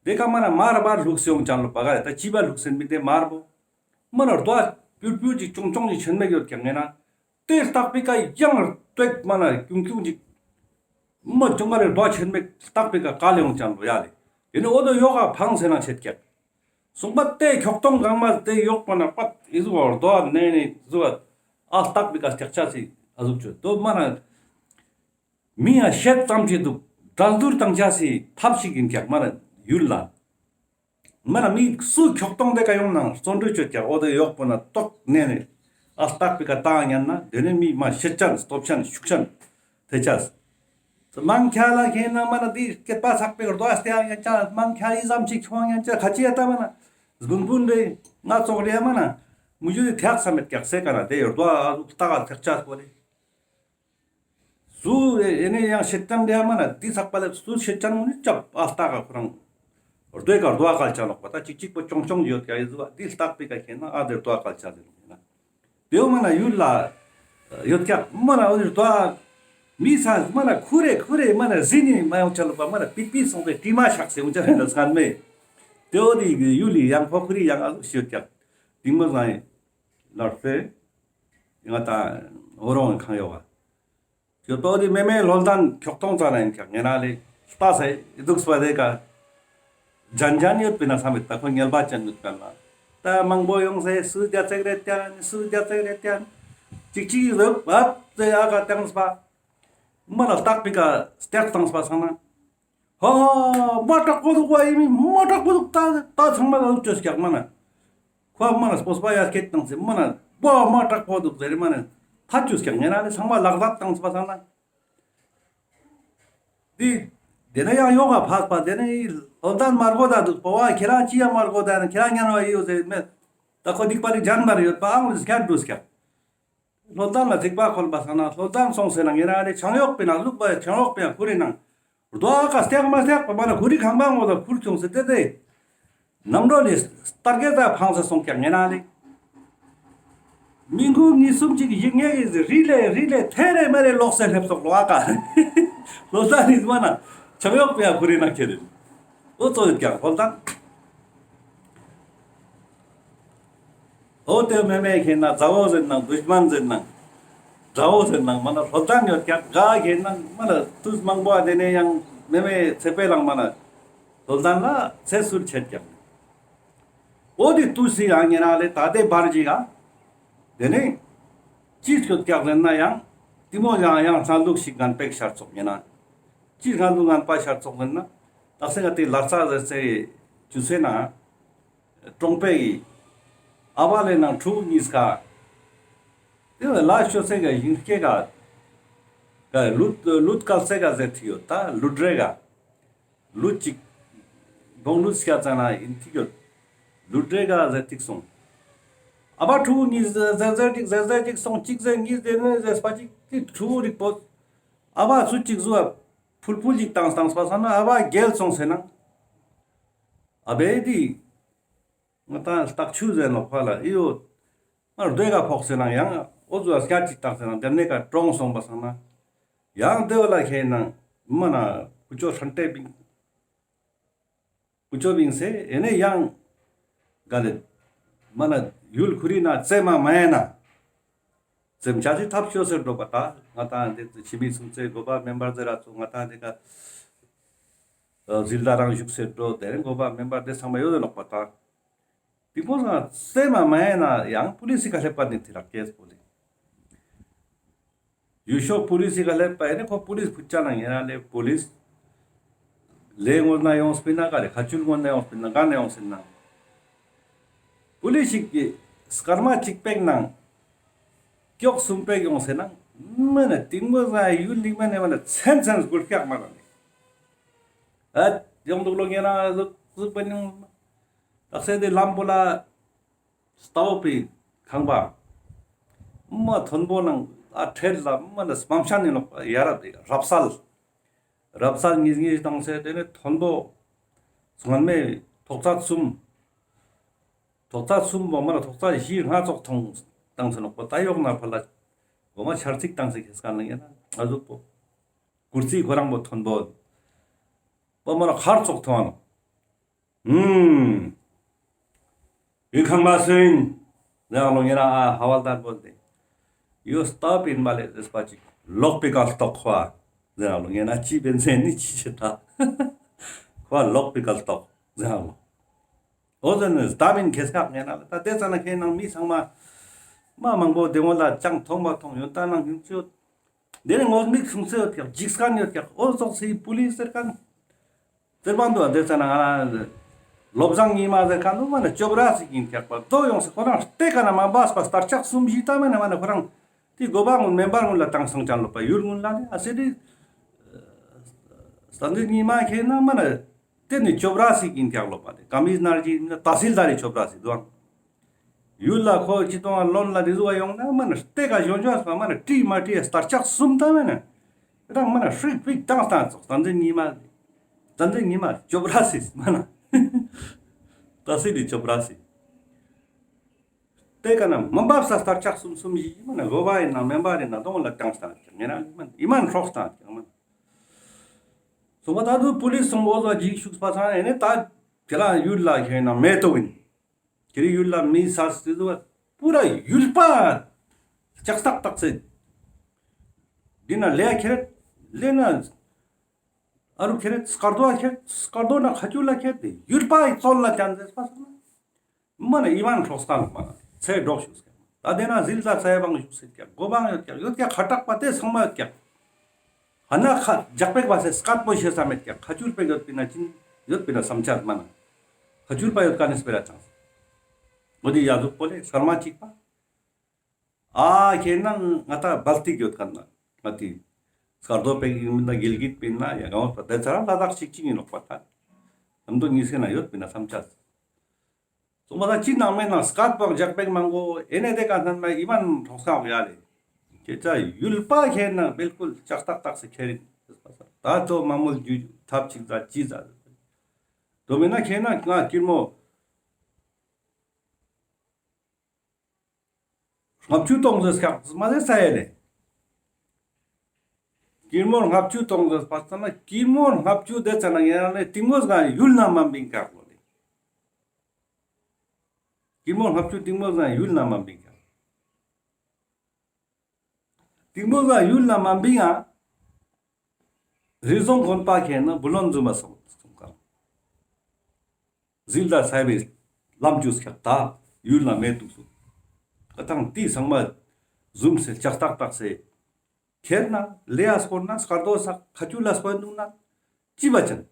དེ་ཀ་མ་ན་མར་བར་ལུག་སེ་ཡོང་ཅང་ལོ་པ་ག་རེ་ད་ཅི་བ་ལུག་སེ་མི་དེ་མར་བོ། མ་ན་རྡོ་པུར་པུར་ཅིག་ཅོང་ཅོང་ཅིག་ཆེན་མེག་ཡོད་ཀྱག་ངེ་ན། དེ་ལྟག་པི་ཀ་ཡང་ལྟོས་མ་ན་ཀྱུང་ཀྱུང་ཅིག་མ་ཅོང་ག་རེ་རྡོ་ཆེན་མེག་ལྟག་པི་ཀ་ཀ་ལེ་ཡོང་ཅང་ལོ་ཡ་ལེ། དེ་ནི་འོ་དོ་ཡོག་ག་ཕངས་སེ་ན་ཆེད་ཀྱག། སོང་པ་དེ་ཁྱོག་ཐོང་གང་མ་དེ་ཡོག་པ་ན་པད་ཨི་ཟུག་རྡོ་ནེ་ནེ་ཟུག་ཨ་ལྟག་པི་ཀ་སྟེག་ཆ་སི་ཨ་ཟུག་ཆོད་དོ་མ་ན། མི་ཡང་ཤེད་ཙམ་ཅིག་འདུག་གྲལ་བསྡུར་བཏང་ཆ་སི་ཐབས་ཤིག་ཡིན་ཀྱག་མ་ན་ཡུལ་ལ། མ་ན་མི་སུ་ཁྱོག་ཐོང་དེ་ཀ་ཡོང་ནང་བརྩོན་འགྲུས་ཆོད་ཀྱག་འོ་དེ་ཡོག་པོ་ན་ཏོག་ནེ་ནེ་ཨ་ལྟག་པི་ཀ་བཏང་ཉན་ན་དེ་ནི་མི་མ་ཤེད་ཅན་སྟོབས་ཅན་ཤུགས་ཅན་དེ་ཆ། མང་ཁྱ་ལ་ཁེ་ན་མ་ན་དེ་སྐེད་པ་ཚག་པའི་རྡོ་ཨ་སྟེ་ཨ་ཡ་ཅ་མང་ཁྱ་ཨི་ཙམ་ཅིག་ཁྱོང་ཉན་ཅ་ཁ་ཅི་ཡ་ད་མ་ན། ཟུན་བུན་རེ་ང་ཙོགས་རེ་མ་ན་མུ་ཇུ་དེ་ཐེག་ས་མེད་ཀྱག་སེ་ཀ་ན་དེ་ཡོད་དོ་ཨ་ཟུག་ལྟ་ག་ཐེག་ཆ་སྤོ་ལེ། སུ་ཨེ་ནེ་ཡང་ཤེད་ཏམ་རེ་མ་ན་དེ་ཚག་པ་ལེ་སུ་ཤེད་ཅན་མོ་ནི་ཅབ་ཨ་ལྟ་ག་ཁོ་རང་རྡོའི་ཀ་རྡོ་ཨ་ཀལ་ཆ་ལོག་པ་ད་ཅིག་ཅིག་པོ་ཅོང་ཅོང་ཡོད་ཀྱག་ཡེ་ཟུག་དེ་ལྟག་པའི་ཀ་ཁེ་ན་ཨ་དེ་རྡོ་ཨ་ཀལ་ཆ་ཟེར་ནོག་ཡིན་ན། དེའོ་མ་ན་ཡུལ་ལ་ཡོད་ཀྱག་མ་ན་འོ་དེ་རྡོ་ཨ་མི་ས་མ་ན་ཁུ་རེ་ཁུ་རེ་མ་ན་ཟི་ནི་མ་ཡོང་ཆ་ལོག་པ་མ་ན་པིག་པིག་སོང་པའི་ཀྲི་མ་ཤག་སེ་འོང་ཆ་རེ་ན་སྔན་མེ། དེའོ་དེ་ཡུལ་ལི་ཡང་ཕོ་ཁུ་རི་ཡང་ཨ་ཟུག་ཤི་ཡོད་ཀྱག་དེ་མོ་ཟང་ཡིན་ལར་སེ། ང་ད་འོ་རོང་ཁང་ཡོད་བ། ཁྱོད་པོ་དེ་མེ་མེ་ལྷོད་ལྡན་ཁྱོག་ཐོང་ཙ་ན་ཡིན་ཀྱག་ངེ་ན་ལེ་ལྟ་སེ་འདུག་སྤ་དེ་ཀ་ཇན་ཇན་ཡོད་པིན་ན་བསམ་མེད་ད་ཁོ་ངལ་བ་ཅན་ཡོད་པིན་ན་ད་མང་པོ་ཡོང་སེ་སུ་རྒྱ་ཚེག་རེད་ཀྱག་སུ་རྒྱ་ཚེག་རེད་ཀྱག་ཅིག་ཅིག་རབ་བབ་ཙེ་ཨ་ཀ་བཏང་སྤ་མ་ལ་ལྟག་པི་ཀ་སྟེག་བཏང་སྤ་སང་ན། ཧ་ཧ་མ་དྲག་པོ་འདུག་པ་ཡིན་མི་མ་དྲག་པོ་འདུག་ད་ད་ཚང་མ་ལ་ལུག་ཅོས་ཀྱག་མ་ན། ཁོ་མ་ན་སྤོས་པ་ཡ་སྐད་བཏང་སེ་མ་ན་པོ་མ་དྲག་པོ་འདུག་ཟེར་མ་ན་ཐག་ཆུ་ཀྱག་ངེ་ན་ནི་ཚང་མ་ལག་ལག་བཏང་སེ་པ་སང་ན། དེ་དེ་ན་ཡང་ཡོག་ག་ཕག་པ་དེ་ནི་ལོ་ཟླ་མར་གོ་ད་འདུག་པོ་བ་ཁྱེད་རང་ཅི་ཡ་མར་གོ་ད་ན་ཁྱེད་རང་ཉན་བ་ཡོད་ཟེར་མེད། ད་ཁོ་སྡིག་པ་ནི་ཇན་མར་ཡོད་པ་ཨང་ལུས་སྐྱར་འདུག་ཀྱག་ལྷོ་ལྡན་ལ་རྫིག་པ་ཁོལ་པ་སང་ན་ལྷོ་ལྡན་སོང་སེ་ན་ངེ་རང་རེ་ཆང་གཡོག་པའི་ནང་ལུག་པ་ཆང་གཡོག་པའི་ཁུ་རི་ནང་རྡོ་ཨ་ཀ་སྟེག་མ་སྟེག་པ་མ་ན་ཁུ་རི་ཁང་པ་ངོ་ལ་ཁུར་ཆུང་སེ་དེ་དེ་ནམ་རོ་ལི་སྟར་གེ་ད་ཕང་སེ་སོང་ཀྱག་ངེ་རང་རེ་མི་ཁུ་ངི་སུམ་ཅིག་ཡིག་ངེ་གི་ཟེ་རི་ལེ་རི་ལེ་ཐེ་རེ་མེ་རེ་ལོག་སེ་སླེབས་སོག་ལོ་ཨ་ཀ་ལྷོ་ལྡན་རི་མ་ན་ཆང་གཡོག་པའི་ཁུ་རི་ནང་ཁྱེར་རེ། འོ་ཙོགས་ཡོད་ཀྱག་ལྷོ་ལྡན། འོ་དེ་མེ་མེ་ཁེ་ན་མཛའ་བོ་ཟེར་ནང་དུཤ་མན་ཟེར་ནང་དགྲ་བོ་ཟེར་ནང་མ་ན་ལྷོ་ལྡན་ཡོད་ཀྱག་ག་ཁེ་ན་མ་ན་དུས་མང་པོ་ཨ་དེ་ནས་ཡང་མེ་མེ་ཚེ་པའི་ལང་མ་ན་ལྷོ་ལྡན་ལ་ཚེ་ཟུར་ཆད་ཀྱག་འོ་དེ་དུས་སི་ཡང་ཉེ་རང་ལས་ད་དེ་བར་ཅིག་ག་དེ་ནས་ཅི་ཡོད་ཀྱག་ཟེར་ན་ཡང་དེ་མོ་ཡང་ཡང་ཚང་ལུགས་ཤིག་ངན་པེག་ཤར་ཚོགས་ཉེ་ན་ཅི་ཚང་ལུགས་ངན་པ་ཤར་ཚོགས་ཟེར་ན་དག་ས་ང་དེ་ལར་ཚ་ཟེར་ཚེ་ཅུ་ཚེ་ན། གྲོང་པའི་ཨ་བ་ལེ་ནང་ཕྲུ་གུ་གཉིས་ཀ་དེ་ལ་ཤོ་སེ་ག་ཡིན་སྐྱེ་ག་ག་ལུད་ལུད་སྐལ་སེ་ག་ཟེར་ཐི་ཡོད་ད་ལུད་རེ་ག་ལུད་ཅིག་སྒོང་ལུད་སྐྱ་ཙ་ན་ཡིན་ཐི་ཡོད་ལུད་རེ་ག་ཟེར་ཐིག་སོང་། ཨ་བ་ཕྲུ་གུ་གཉིས་ཟེར་ཟེར་ཅིག་ཟེར་ཟེར་ཅིག་སོང་ཅིག་ཟེར་གཉིས་ཟེར་ནས་ཟེར་སྤ་ཅིག་ཐི་ཕྲུ་གུ་རིག་པོ་ཨ་བ་སུ་ཅིག་བཟོ་བ་ཕུལ་ཕུལ་ཅིག་བཏང་བཏང་སྤ་ས་ན་ཨ་བ་རྒྱལ་སོང་སེ་ན་ཨ་བེ་དི། ང་ཏང་སྟག་ཆུ་ཟེར་ནོག་ཕ་ལ་ཨི་ཡོད། ང་རྡོའི་ཀ་ཕོག་སེ་ན་ཡང་འོ་ཟུ་བ་སྐྱ་ཅིག་བཏགས་སེ་ན་དེ་ནས་ཀ་གྲོངས་སོང་པ་སང་ན། ཡང་དེ་བ་ལ་ཁེ་ནང་མ་ན་ཀུ་ཅོ་ཧྲན་ཏེ་བིང་། ཀུ་ཅོ་བིང་སེ་ཨེ་ནས་ཡང་ག་ལེ་མ་ན་ཡུལ་ཁུ་རི་ན་ཙེ་མ་མ་ཡེ་ན། ཙེམ་ཆ་ཅི་ཐབས་ཤོ་སེ་འགྲོ་པ་ད་ང་ཏང་དེ་ཕྱི་མི་སུམ་ཚེ་གོ་པ་མེམ་བར་ཟེར་ར་ཚུ་ང་ཏང་དེ་ཀ་ཟིལ་ད་རང་བཞུགས་སེ་འགྲོ་དེ་རིང་གོ་པ་མེམ་བར་དེ་ཚང་མ་ཡོད་དེ་ནོག་པ་ད། དེ་ཕོ་ང་ཙེ་མ་མ་ཡེ་ན་ཡང་པུ་ལིས་སི་ཀ་སླེབས་པ་ནི་དེ་རག་ཀེས་པོ་ལེ། ཡུལ་ཤོག་པུ་ལིས་སི་ཀ་སླེབས་པ་ཡེ་ནི་ཁོ་པུ་ལིས་ཕུད་ཅ་ན་ཡེ་ན་ལེ་པུ་ལིས་ལེ་ངོ་ན་ཡོང་སྤིན་ན་ག་རེ་ཁ་ཆུལ་ངོ་ན་ཡོང་སྤིན་ན་ག་ན་ཡོང་སིན་ན། པུ་ལིས་ཤིག་གི་སྐར་མ་གཅིག་པེག་ནང་། སྐྱོག་གསུམ་པེག་ཡོང་སེ་ན། མ་ན་ཏིང་མོ་ཟ་ཡུལ་ལིག་མ་ནེ་མ་ན་ཚན་ཚན་སྒུལ་སྐྱག་མ་ན་ནི། ཨ་ཡོང་འདུག་ལོ་ངེ་ན་ཟུག་ཟུག་པ་ནི། དག་སེ་དེ་ལམ་པོ་ལ་སྟའོ་པི་ཁང་པ། མ་མཐོན་པོ་ནང་ཨ་ཁྲེལ་ལ་མ་ན་སྨམ་ཤ་ནི་ལོག་ཡ་རབ་རབ་སལ། རབ་གསལ་གཉིས་གཉིས་བཏང་སེ་དེ་ནས་མཐོན་པོ། སྔན་མའི་ཐོག་ཚད་གསུམ། ཐོག་ཚད་གསུམ་པོ་མ་ལ་ཐོག་ཚད་བཞི་ལྔ་ཙོགས་ཐོང་བཏང་སེ་ནོག་པོ་ད་ཡོག་ན་ཕ་ལ། འོ་མ་ཆར་ཚིག་བཏང་སེ་ཁེས་ཀ་ན་ཡིན་ན་ང་ཟུག་པོ། གུར་རྩི་ཁོ་རང་པོ་མཐོན་པོ། པོ་མ་ལ་ཁར་ཙོགས་ཐོང་ནོག་ཨུམ། ཡུལ་ཁང་པ་སུ་ཡིན། ཟེར་ལོ་ངེ་ར་ཨ་ཧ་ཝལ་དར་པོ་དེ། ཡོ་སྟ་པིན་པ་ལེ་ཟེར་པ་ཅིག་ལོག་པི་ཀ་ལྟོག་ཁོ་ཨ། ཟེར་ལོ་ངེ་ན་ཅི་པེན་ཟེར་ནི་ཅི་ཆེ་ད། ཁོ་ཨ་ལོག་པི་ཀ་ལྟོག་ཟེར་ལོ། འོ་ཟེར་ནི་སྟ་པིན་ཁེས་ཁག་ངེ་ན་ལེ་ད་དེ་ཙ་ན་ཁེ་ནང་མི་ཚང་མ། མ་མང་པོ་དེ་ངོ་ལ་ཅང་ཐོང་མ་ཐོང་ཡོན་ཏ་ནང་ཡོན་ཅོ། དེ་ནས་ངོ་མིག་སུང་སེ་ཡོད་ཀྱག་འཇིགས་སྐད་ཡོད་ཀྱག་འོ་ཙོགས་སི་པུ་ལིས་ཟེར་མཁན། ཟེར་བ་འདུག་དེ་ཙ་ན་ང་ལོ་བཟང་ཉི་མ་ཟེར་མཁན་འདུག་མ་ནི་ཅོབ་ར་ཟིག་ཡིན་ཀྱག་པ་དོ་ཡོང་སེ་ཁོ་རང་ལྟེ་ཀ་ན་མ་བས་པ་སྟར་ལྕག་གསུམ་བཞི་ལྟ་མེད་ན་མ་ནི་ཁོ་རང་དེ་གོ་པ་ངུན་མེམ་བར་ངུན་ལ་བཏང་སོང་ཅང་ལོ་པ་ཡུལ་ངུན་ལ་ནི་ཨ་སེ་དེ་ས་འདི་ཉི་མ་ཁེ་ན་མ་ནི། ཏེ་ནི་ཅོབ་ར་སི་ཨིན་ཀྱག་ལོ་པ་ཏེ། ཀ་མིས་ནར་ཇི་ཏ་སིལ་དར་རི་ཅོབ་ར་སི་དུག་ཨང་། ཡུལ་ལ་ཁོ་ཅི་ཏོང་ལོན་ལ་རི་ཟུ་བ་ཡོང་ན་མ་ན་ཏེ་ཀ་ཞོན་ཞོན་སོང་མ་ན་ཏྲི་མ་ཏྲི་སྟར་ཆག་སུམ་ཏ་མེ་ན། རང་མ་ན་ཧྲིག་ཧྲིག་ཏང་སྟང་ཙོགས་ཏན་ཏན་ཉི་མ། ཏན་ཏན་ཉི་མ་ཅོབ་ར་སི་མ་ན། ཏ་སིལ་རི་ཅོབ་ར་སི། ཏེ་ཀ་ན་མ་བབས་ས་སྟར་ཆག་སུམ་སུམ་ཞིག་མ་ན་གོ་བ་ཨིན་ན་མེན་པ་རེ་ན་དོང་ལ་ཏང་སྟང་ཀྱག་ངེ་ན་ཨི་མན་ཧྲོག་སྟང་ཀྱག་མ་ན། སོང་པ་ད་དུ་པུ་ལིས་སོང་བོ་ཟ་ཇིག་ཤུགས་པ་ཚང་ཨེ་ནེ་ད་ཁྱེ་རང་ཡུལ་ལ་ཁྱེ་ན་མེ་ཏོག་ཨིན། ཁྱེ་རི་ཡུལ་ལ་མི་ས་སི་དུ་བ་པུ་ར་ཡུལ་པ་ལྕགས་ཏག་ཏག་སེ། འདི་ན་ལེ་ཁྱེར་ལེ་ན་ཨ་རུ་ཁྱེར་སྐར་རྡོ་ཁྱེར་སྐར་རྡོ་ན་ཁ་ཆུ་ལ་ཁྱེར་ཏེ་ཡུལ་པ་ཡི་ཙོན་ལ་ཅན་ཟེར་པ་སོང་ན། མ་ན་ཨི་མན་ཧྲོག་སྟང་མ་ན་ཚེ་འགྲོགས་ཞུགས་ཀྱག། ད་ཏེ་ན་ཟིལ་དར་ས་ཡ་བང་ཞུགས་སེ་ཀྱག་གོ་བང་ཡོད་ཀྱག་ཡོད་ཀྱག་ཁ་དྲག་པ་ཏེ་ཚང་མ་ཡོད་ཀྱག། ཧ་ན་ཁ་ཇག་པེག་པ་སེ་སྐད་པོ་ཤེས་ས་མེད་ཀྱག་ཁ་ཆུལ་པེག་ཡོད་པིན་ན་ཅིན་ཡོད་པིན་ན་སམ་ཆ་མ་ན། ཁ་ཆུལ་པ་ཡོད་ཀ་ནེ་སྤེ་ར་ཅང་། འོ་དི་ཡ་ཟུག་པོ་ལེ་སར་མ་ཅིག་པ། ཨ་ཁྱེ་ན་ང་ཏ་བལ་ཏིག་ཡོད་ཀ་ན་ང་ཏི་སྐར་རྡོ་པེག་ཨིན་ན་གིལ་གིད་པིན་ན་ཡ་གང་བ་ཏེ་ཚ་ར་ལ་དྭགས་ཅིག་ཅིག་ཨིན་ནོག་པ་ད། ཨམ་དོ་ཉིས་ཀེ་ན་ཡོད་པིན་ན་སམ་ཆ། སོང་པ་ད་ཅི་ནང་མེད་ན་སྐད་པང་ཇག་པེག་མང་གོ་ཨེ་ནེ་ཏེ་ཀ་སྣན་མ་ཨི་མན་ཐོག་སྐབས་ཡ་ལེ། ཁྱེ་ཅག་ཡུལ་པ་ཁྱེར་ན་བིལ་ཀུལ་ལྕགས་ཏག་ཏག་སེ་ཁྱེར་ཨིན། ད་ཚོ་མ་མོལ་རྒྱུ་ཐབས་ཅིག་ཟ་ཅི་ཟ། དོ་མེད་ན་ཁྱེར་ན་ང་ཀིར་མོ་ལྔ་བཅུ་གཏོང་ཟེར་སྐྱག་མ་ཟེར་ས་ཡ་ལེ། ཀིར་མོ་ལྔ་བཅུ་གཏོང་ཟེར་པ་ཙ་ན་ཀིར་མོ་ལྔ་བཅུ་ཏེ་ཙ་ན་ཡ་ལེ་ཏིང་མོ་ཟ་ཡུལ་ན་མ་བིང་ཀྱག་ལོ་ལེ། ཀིར་མོ་ལྔ་བཅུ་ཏིང་མོ་ཟ་ཡུལ་ན་མ་བིང་ཀྱག། ཏིང་མོ་ཟ་ཡུལ་ན་མ་བིང་ང་། རི་རྫོང་དགོན་པ་ཁྱེར་ན་བུ་ལོན་རྫུན་མ་སོང་སོང་ཀ། ཟིལ་དར་ས་ཡ་བི་ལམ་ཅུ་སྐྱག་ད་ཡུལ་ན་མེ་ཏུག་སུ། ཀ་ཐང་ཏི་ཚང་མ་ཟུམ་སེ་ལྕགས་ཏག་ཏག་སེ། ཁྱེར་ན་ལེ་ཡ་སྐོར་ན་སྐར་རྡོ་ས་ཁ་ཆུ་ལ་སྐོར་འདུག་ན་ཅི་བ་ཅན།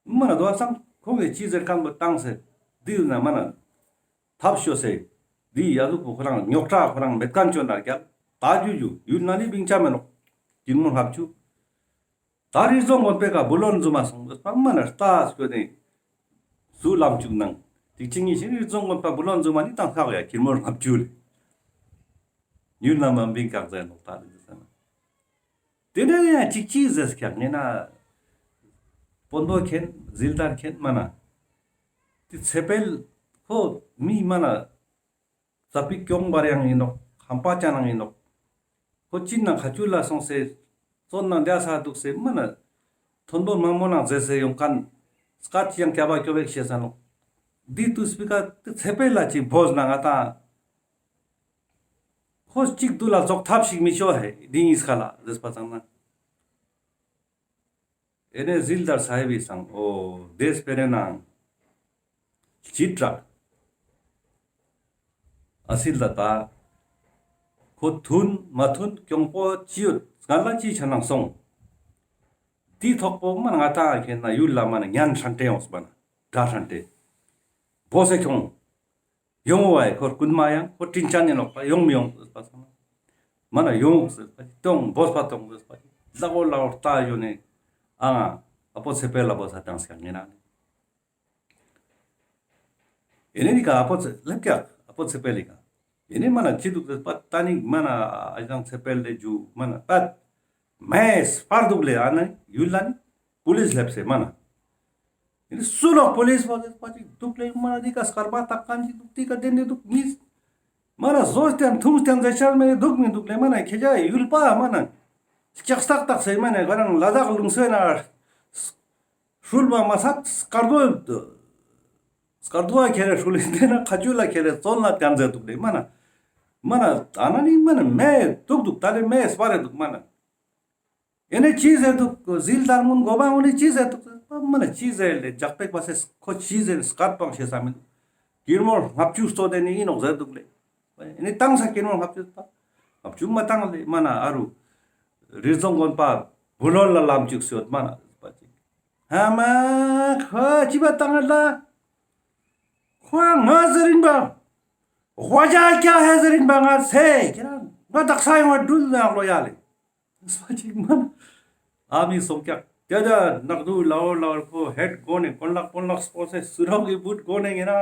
མ་ན་དོ་སང་ཁོང་གི་ཅི་ཟེར་ཁན་པོ་བཏང་སེ་འདི་ཡུལ་ན་མ་ན་ཐབས་ཤོ་སེ་འདི་ཡ་ཟུག་པོ་ཁོ་རང་རྙོག་དྲ་ཁོ་རང་མེད་ཁན་ཅོ་ན་རྒྱལ་ད་ཇུ་ཇུ་ཡུལ་ན་ནི་བིང་ཆ་མེ་ནོག། ཀིར་མོ་ལྔ་བཅུ། ད་རི་རྫོང་དགོན་པའི་ཀ་བུ་ལོན་རྫུན་མ་སོང་བས་པ་མ་ན་ལྟ་སྐྱོ་ནས་སུ་ལམ་བཅུག་ནང་དེ་ཅི་ཉིན་ཞིག་རི་རྫོང་དགོན་པ་བུ་ལོན་རྫུན་མ་ནི་བཏང་ཁག་ཡ་ཀིར་མོ་ལྔ་བཅུ་ལེ། ཡུལ་ན་མ་བིང་ཀྱག་ཟེར་ནོག་ད་རི་ཟེར་ན། དེ་ནས་ཡང་ཅིག་ཅིག་ཟེར་ཀྱག་ངེ་ན། སྤོན་པོ་མཁྱེན་ཟིལ་དར་མཁྱེན་མ་ན། དེ་ཚེ་འཕེལ་ཁོ་མི་མ་ན། ཙ་པིག་གྱོང་བར་ཡང་ཡིན་ནོག་ཧམ་པ་ཅན་ནང་ཡིན་ནོག། ཁོ་ཅི་ན་ཁ་ཆུ་ལ་སོང་སེ་བཙོན་ན་འདྲ་ས་འདུག་སེ་མ་ན། མཐོན་པོ་མང་མོ་ནང་ཟེར་སེ་ཡོང་ཁན་སྐད་ཅིག་ཡང་སྐྱ་བ་སྐྱོ་བེག་ཤེས་ས་ནོག། འདི་དུས་སྤི་ཀ་དེ་ཚེ་འཕེལ་ལ་ཅིག་བོས་ན་ང་ཏང་ཁོ་གཅིག་དུ་ལ་རྫོགས་ཐབས་ཤིག་མི་ཤོ་ཧེ་འདི་གཉིས་ཀ་ལ་ཟེར་པ་ཙང་ན། ཨེ་ནེ་ཟིལ་དར་ས་ཡ་བི་སང་འོ་དེ་སྤེ་རེ་ནང་ཅི་དྲག་ཨ་སིལ་ད་ད་ཁོ་མཐུན་མ་མཐུན་གྱོང་པོ་ཅི་ཡོད་སྔ་ལ་ཅི་ཆ་ནང་སོང་། དེ་ཐོག་པོ་མ་ང་ཏང་ཁྱེད་ན་ཡུལ་ལ་མ་ན་ཉན་ཧྲན་ཏེ་ཡོངས་པ་ན་དགྲ་ཧྲན་ཏེ་བོ་སེ་ཁྱོང་། ཡོང་བ་ཡི་ཁོར་རྐུན་མ་ཡང་ཁོ་དྲིན་ཅན་ནི་ནོག་པ་ཡོང་མི་ཡོང་ཟེར་པ་སང་། མ་ན་ཡོང་ཟེར་པ་ཅི་ཏོང་བོས་པ་ཏོང་ཟེར་པ་ཅི་ལ་གོ་ལ་འོར་ལྟ་ཡོ་ནེ་ཨ་ང་ཨ་པོ་ཚེ་འཕེལ་ལ་བོ་ས་ཏང་སྐྱག་ངེ་ན་ནི། ཨེ་ནེ་ནི་ཀ་ཨ་པོ་ཚེ་ལེབ་ཀྱག་ཨ་པོ་ཚེ་འཕེལ་ལི་ཀ། ཨེ་ནེ་མ་ན་ཅི་འདུག་ཟེར་པ་ཏ་ནི་མ་ན་ཨ་ཞང་ཚེ་འཕེལ་ལེ་ཇུ་མ་ན་པད། མེ་སྤར་འདུག་ལེ་ཨ་ན་ཡུལ་ལ་ནི་པུ་ལིས་སླེབས་སེ་མ་ན། ཨེ་ནི་སུ་ལོག་པུ་ལིས་པ་ཟེར་པ་ཅིག་འདུག་ལེ་མ་ན་འདི་ཀ་སྐར་མ་བཏགས་ཁན་ཅིག་འདུག་འདི་ཀ་དེ་ནི་འདུག་མི། མ་ན་བཟོ་སྟེ་འཐུང་སྟེ་ཟེར་ཆ་མེད་འདུག་མི་འདུག་ལེ་མ་ན་ཁྱེད་ཅག་ཡུལ་པ་མ་ན་ལྕགས་སྟག་སྟག་སེ་མ་ན་ཁོ་རང་ལ་དྭགས་ལུང་སོ་ན་ཧྲུལ་བ་མ་ཚད་སྐར་རྡོ་སྐར་རྡོ་ཁྱེར་རེ་ཧྲུལ་ལེ་དེ་ན་ཁ་ཆུ་ལ་ཁྱེར་རེ་བཙོན་ལ་ཏང་ཟེར་འདུག་ལེ་མ་ན། མ་ན་ཨ་ན་ནི་མ་ན་མེ་འདུག་འདུག་ད་ལེ་མེ་སྤར་རེ་འདུག་མ་ན། ཨེ་ནེ་ཅི་ཟེར་འདུག་ཟིལ་དར་མུན་གོ་བ་འོ་ནི་ཅི་ཟེར་འདུག་མ་ན་ཅི་ཟེར་ལེ་ཇག་པེག་པ་སེ་ཁོ་ཅི་ཟེར་སྐད་པང་ཤེས་ས་མི་འདུག། ཀིར་མོ་ལྔ་བཅུ་སྟོད་དེ་ནི་ཡིན་ནོག་ཟེར་འདུག་ལེ། ཨེ་ནེ་བཏང་ས་ཀིར་མོ་ལྔ་བཅུ་པ། ལྔ་བཅུ་མ་བཏང་ལེ་མ་ན་ཨ་རུ། རི་རྫོང་དགོན་པ་བུ་ལོན་ལ་ལམ་བཅུག་སོད་མ་ན་པ་ཅིག། ཧ་མ་ཁོ་ཅི་བ་བཏང་ལ། ཁོ་ང་ཟེར་ཡིན་པ། ཧོ་ཇ་ཀྱ་ཧེ་ཟེར་ཡིན་པ་ང་ཚེ་ཁྱེད་རང་ང་དག་ས་ཡོང་བ་འགྲུལ་ན་ལོ་ཡ་ལེ། སོ་ཅིག་མ་ན། ཨ་མི་སོང་ཀྱག་ ཏེ་ད་ནག་དུ་ལའོ་ལའོ་ཁོ་ཧེད་གོ་ནེ་གོན་ལག་གོན་ལག་སྤོ་སེ་སུ་རོག་གི་བུད་གོ་ནེ་ངེ་ན་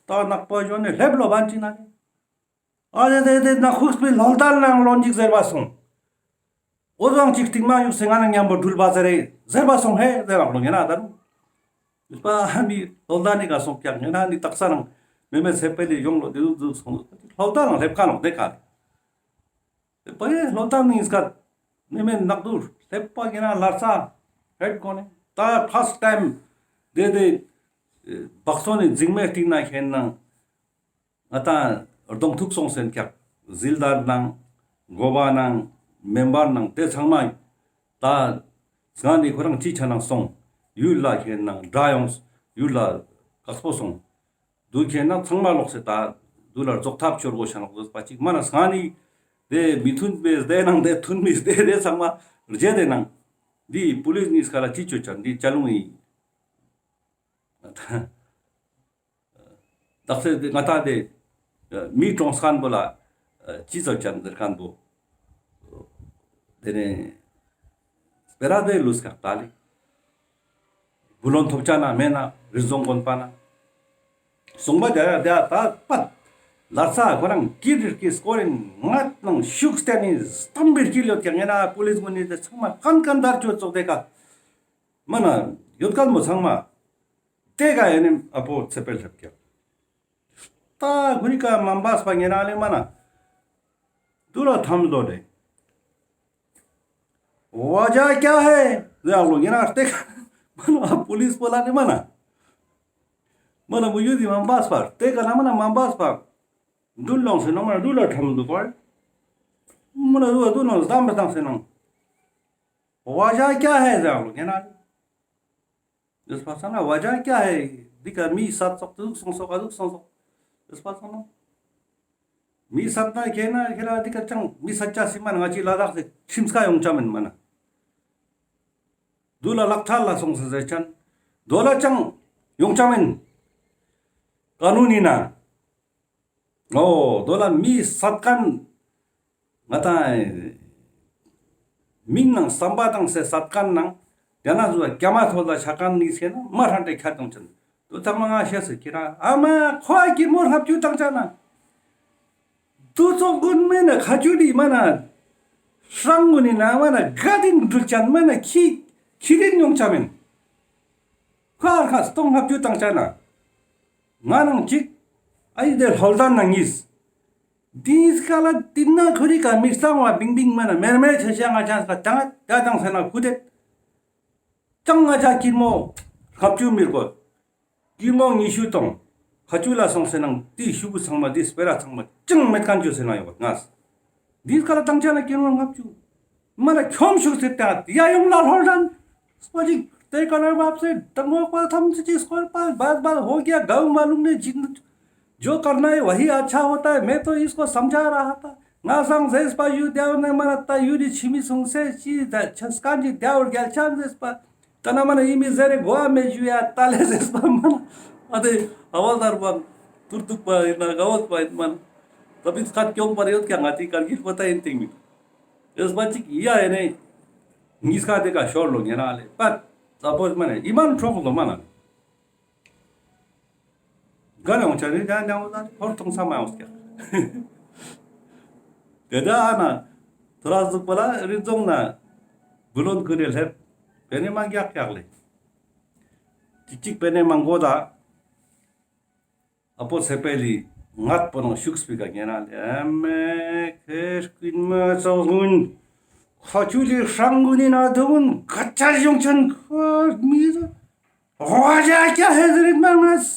ཏ་ནག་པ་ཞོན་ནེ་ལེབ་ལོ་བན་ཅིག་ན་ནི། ཨ་ཏེ་ཏེ་ཏེ་ནག་ཁུགས་པའི་ལོ་ལྟར་ནང་ལོན་ཅིག་ཟེར་བ་སོང་། འོ་ཟང་ཅིག་སྟིང་མ་ཡུག་སེ་ང་ནང་མཉམ་པོ་འགྲུལ་བ་ཟེར་རེ་ཟེར་བ་སོང་ཧེ་ཟེར་རག་ལོ་ངེ་ན་ད་རུང་། ཨིས་པ་ཨ་མི་ལོ་ལྟར་ནི་ག་སོང་ཀྱག་ངེ་ན་ནི་ཏག་ས་རང་མེ་མེ་ཚེ་འཕེལ་ལི་ཡོང་ལོ་ཏེ་ཟུག་ཟུག་སོང་ལོ་ལོ་ལྟར་ནང་ལེབ་ཁ་ནོག་ཏེ་ཁ་ལེ། པ་ཡེ་ལོ་ལྟར་ནི་ཨིས་ཀ་མེ་མེ་ནག་དུ་ལེབ་པ་ངེ་ན་ལར་ས་ཧེད་གོ་ནེ་ཏ་ཕར་སི་ཊའིམ་ཏེ་ཏེ་བག་སོ་ནི་འཛིང་མེ་སྟིང་ན་ཁེན་ནང་ང་ཏང་གདོང་ཐུག་སོང་སེན་ཀྱག་ཟིལ་དར་ནང་གོ་བ་ནང་མེ་འབར་ནང་ཏེ་ཚང་མ་ཏ་སྔ་ནི་ཁོ་རང་ཅི་ཆ་ནང་སོང་ཡུལ་ལ་ཁེན་ནང་དྲ་ཡོངས་ཡུལ་ལ་ཀག་སྤོ་སོང་དུ་ཁེན་ནང་ཚང་མ་ལོག་སེ་ཏ་དུ་ལ་རྫོགས་ཐབས་ཆོར་གོ་ཤ་ནོག་ཟེར་པ་ཅིག་མ་ན་སྔ་ནི་ཏེ་མི་མཐུན་པའི་ཏེ་ནང་ཏེ་མཐུན་མི་ཏེ་ཏེ་ཚང་མ་རྗེ་ཏེ་ནང་འདི་པུ་ལིས་ནི་སྐ་ལ་ཅི་ཆོ་ཅན་འདི་ཅ་ལུང་ཡིན། དག་ས་ང་ཏང་ཏེ་མི་གྲོངས་ཁན་པོ་ལ་ཅི་ཙོགས་ཅན་ཟེར་ཁན་པོ་ཏེ་ནེ་སྤེ་ར་ཏེ་ལུས་ཀྱག་ཏ་ལེ། བུ་ལོན་ཐོབ་ཆ་ན་མེད་ན་རི་རྫོང་དགོན་པ་ན་སོང་པ་ཏེ་ཡ་ཏ་པད་ལ་ས་ཁོ་རང་ཀིར་ཀིར་སྐོར་རིན་ངད་ནང་ཤུགས་སྟེ་ནི་སྟོམ་པིར་ཀིར་ཡོད་ཀྱག་ངེ་ན་པུ་ལིས་གུན་ནི་ཏེ་ཚང་མ་ཁན་ཁན་དར་ཆོ་ཙོག་ཏེ་ཀ་མ་ན་ཡོད་ཁན་པོ་ཚང་མ། ཏེ་ཀ་ཡེ་ནེ་ཨ་པོ་ཚེ་འཕེལ་ལེབ་ཀྱག་ཏ་གུ་རི་ཀ་མ་བས་པ་ངེ་ན་ལེ་མ་ན། དུ་ལ་ཐམ་ལོ་ལེ། ཝ་ཇ་ཀྱ་ཧེ་ཟེར་ལོ་ངེ་ན་ཏེ་ཀ་མ་ན་པུ་ལིས་པོ་ལ་ནི་མ་ན། མ་ན་མུ་ཡུ་དི་མ་བས་པ་ཏེ་ཀ་ན་མ་ན་མ་བས་པ། དུ་ལོང་སེ་ན་མ་ན་དུ་ལ་ཐམ་དུ་པར། མ་ན་དུ་དུ་ལོང་སེ་དམ་པ་ཏང་སེ་ན། ཝ་ཇ་ཀྱ་ཧེ་ཟེར་ལོ་ངེ་ན། ཡོད་པ་སང་ན་ཝ་ཇ་ཀྱ་ཧེ། འདི་ཀ་མི་སད་ཙོག་ཏུ་སོང་སོག་ག་ཟུག་སོང་སོག་ཡོད་པ་སང་ན། མི་སད་ན་ཁེ་ན་ཁེ་ན་འདི་ཀ་ཅང་མི་སད་ཆ་སི་མ་ན་ང་ཅི་ལ་དྭགས་སི་ཁྲིམས་ཁ་ཡོང་ཆ་མེན་མ་ན། དུ་ལ་ལག་ཐལ་ལ་སོང་སེ་ཟེར་ཆན། དོ་ལ་ཅང་ཡོང་ཆ་མེན། ཀ་ནུན་ནི་ན། འོ་དོ་ལ་མི་སད་ཁན་ང་ཏང་མིང་ནང་སམ་པ་ཏང་སེ་སད་ཁན་ནང་ཡང་ན་ཟུ་ཀྱ་མ་ཐོ་ལ་ཆ་ཁན་ནི་སེ་ན་མ་ཧྲན་ཏེ་ཁྱ་ཏང་ཆེན་དུ་ཚང་མ་ང་ཤེས་སེ་ཁྱེ་རང་ཨ་མ་ཁོ་ཨ་ཀི་མོ་ལྷབ་ཅུ་ཏང་ཆ་ན་དུ་ཚོགས་གུན་མེ་ན་ཁ་ཆུ་ལི་མ་ན་ཧྲང་གུན་ནི་ན་མ་ན་ག་དིན་འགྲུལ་ཆན་མ་ན་ཁྱི་ཁྱི་རིན་ཡོང་ཆ་མེན། ཁོ་ཨར་ཁ་སྟོང་ལྷབ་ཅུ་ཏང་ཆ་ན་ང་ནང་ཅིག་ཨ་ཡི་དེ་ལྷོལ་དན་ན་ངིས། དེ་སྐ་ལ་དེ་ན་ཁོ་རི་ཀ་མི་སང་བ་བིང་བིང་མ་ན་མེར་མེར་ཆ་ཤ་ང་ཅང་སྐ་ཏང་ཏ་ཏང་ས་ན་ཁུ་དེ་ཅང་ང་ཅག་ཀིར་མོ་ལྷབ་ཅུ་མིར་གོ་ཀིར་མོ་ཉི་ཤུ་དང་ཁ་ཆུ་ལ་སོང་སེ་ནང་དེ་ཤུ་གུ་ཚང་མ་དེ་སྤེ་ར་ཚང་མ་ཅང་མེད་ཁན་ཅོ་སེ་ན་ཡོད་ངས། དེ་སྐ་ལ་ཏང་ཆ་ན་ཀིར་མོ་ལྷབ་ཅུ། མ་ན་ཁྱོམ་ཤུགས་སེ་ཏ་ཡ་ཡོང་ལ་ལྷོལ་དན། སྤོ་ཅིག་ཏེ་ཀ་ན་བབ་སེ་ཏང་འོག་པ་ཐམས་ཅད་ཀྱི་སྐོར་པ་བ་བ་ཧོ་ཀྱ་གའུ་མ་ལུང་ནེ་ཇིན་ཇོ་ཀར་ན་ཡེ་ཝ་ཧི་ཨ་ཆ་ཧོ་ཏ་མེ་ཏོ་ཨིས་ཀོ་སམ་ཇ་ར་ཧ་ཏ་ང་སང་ཟེས་པ་ཡུ་དེའོ་ནེ་མ་ན་ཏ་ཡུ་རི་ཆི་མི་སུང་སེ་ཅི་ད་ཆ་སྐན་ཅི་དེའོ་རྒྱལ་ཆང་ཟེས་པ་ཏ་ན་མ་ན་ཡི་མི་ཟེར་རེ་གོ་ཨ་མེ་ཇུ་ཡ་ཏ་ལེ་ཟེས་པ་མ་ན་ཨ་དེ་ཨ་བ་དར་པ་ཏུར་ཏུག་པ་ཡིན་ན་ག་བ་པ་ཡིན་མ་ན་ཏ་པི་སྐད་ཀྱོང་པར་ཡོད་ཀྱང་ང་ཏི་ཀར་གིལ་པོ་ཏ་ཡིན་ཏིང་མི་ཡོད་པ་ཅིག་ཡ་ཡེ་ནེ་ཉིས་ཀ་དེ་ཀ་ཤོར་ལོ་ཉེ་རང་ལེ་པད་ད་པོ་མ་ནེ་ཡི་མན་ཁྲོག་ལོ་མ་ན། ག་ནེ་འོང་ཆ་ནི་ད་ནེ་འོང་ད་ཧོར་ཐོང་ས་མ་འོང་ཀྱག་དེ་ད་ཨ་ན་ཐོ་ར་ཟུག་པ་ལ་རི་རྫོང་ན་བུ་ལོན་ཁུ་རེ་ལེབ་པེ་ནེ་མང་རྒྱག་ཀྱག་ལེ། ཅིག་ཅིག་པེ་ནེ་མང་གོ་ད། ཨ་པོ་ཚེ་འཕེལ་ལི་ངད་པོ་ནང་ཤུགས་པི་ཀ་ཉེ་རང་ལེ་ཨ་མེ་ཁེར་ཀུན་མ་ཚོགས་གུན་ཁ་ཆུ་ལི་ཧྲང་གུན་ནི་ན་དུ་གུན་ག་ཆ་ཡོང་ཆན་ཁོ་མི་ཟ་ཝ་ཇ་ཀྱ་ཧེ་ཟེར་མ་ངས་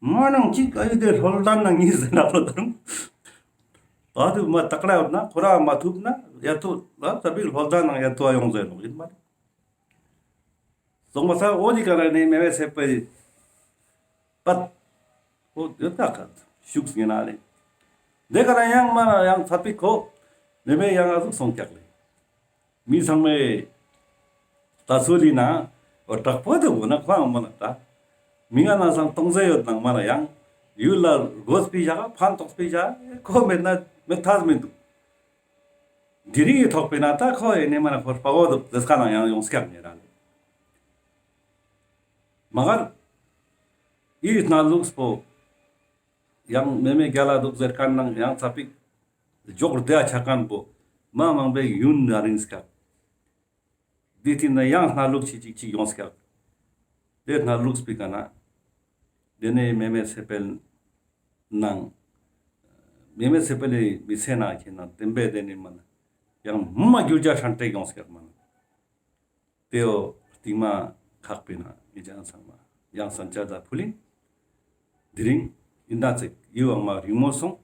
མ་ནང་ཅིག་ཨ་ཡི་དེ་ལྷོལ་དན་ན་ངི་ཟེར་ན་ལོ་དང་ད་དུ་མ་ཏག་ལ་ཡོད་ན་ཁོ་ར་མ་ཐུབ་ན་ཡ་ཐུ་ལ་ས་བིག་ལྷོལ་དན་ན་ཡ་ཐུ་ཨ་ཡོང་ཟེར་ནོ་ཡིན་མ་རེད། སོང་མ་ས་འོ་དི་ཀ་ར་ནི་མེ་མེ་ཚེ་འཕེལ་པད། འོ་དེ་ད་ཀ་ཤུགས་ཉེ་ན་ལེ། དེ་ཀ་ར་ཡང་མ་ན་ཡང་ཚ་པི་ཁོ་མེ་མེ་ཡང་ཨ་ཟུག་སོང་ཀྱག་ལེ། མི་ཚང་མས་ད་སུ་ལི་ན་འོ་དྲག་པོ་དེ་འོ་ན་ཁོ་ཨང་མ་ན་ད། མི་ང་ན་སང་གཏོང་ཟེ་ཡོད་ནང་མ་ན་ཡང་ཡུལ་ལ་དགོས་པི་བཞག་ཕན་ཐོགས་པི་བཞག་ཁོ་མེད་ན་མེད་ཐབས་མི་འདུག་དེ་རིང་གི་ཐོག་པའི་ན་ད་ཁོ་ཡེ་ནེ་མ་ན་ཁོ་སྤ་གོ་དུ་དེ་སྐ་ནང་ཡང་ཡོང་སྐྱག་ཉེ་ར་ལེ། མ་གར་འི་སྣ་ལུགས་པོ་ཡང་མེ་མེ་རྒྱལ་ལ་འདུག་ཟེར་ཁན་ནང་ཡང་ཚ་པིག་འཇོག་རྡེ་ཆ་ཁན་པོ་མ་མང་པོའི་ཡུན་ན་རིང་སྐྱག། འི་ཏེ་ན་ཡང་སྣ་ལུགས་ཅིག་ཅིག་ཅིག་ཡོང་སྐྱག། ཏེ་སྣ་ལུགས་པི་ཀ་ན་ཏེ་ནེ་མེ་མེ་སེ་པེལ་ནང་མེ་མེ་སེ་པེལ་ལི་མི་ཚེ་ན་ཁྱེད་ན་ཏེམ་པེ་ཏེ་ནེ་མ་ན་ཡང་མ་གྱུར་ཇ་ཧྲན་ཏེ་ཡོང་སྐྱག་མ་ན། ཏེའོ་སྟིང་མ་ཁག་པའི་ན་ངེད་ཅག་ཚང་མ་ཡང་སན་ཆ་ཛ་ཕུལ་ལིན། དེ་རིང་ཨིན་ན་ཚིག་ཡུ་ཨང་མ་རིང་མོ་སོང་།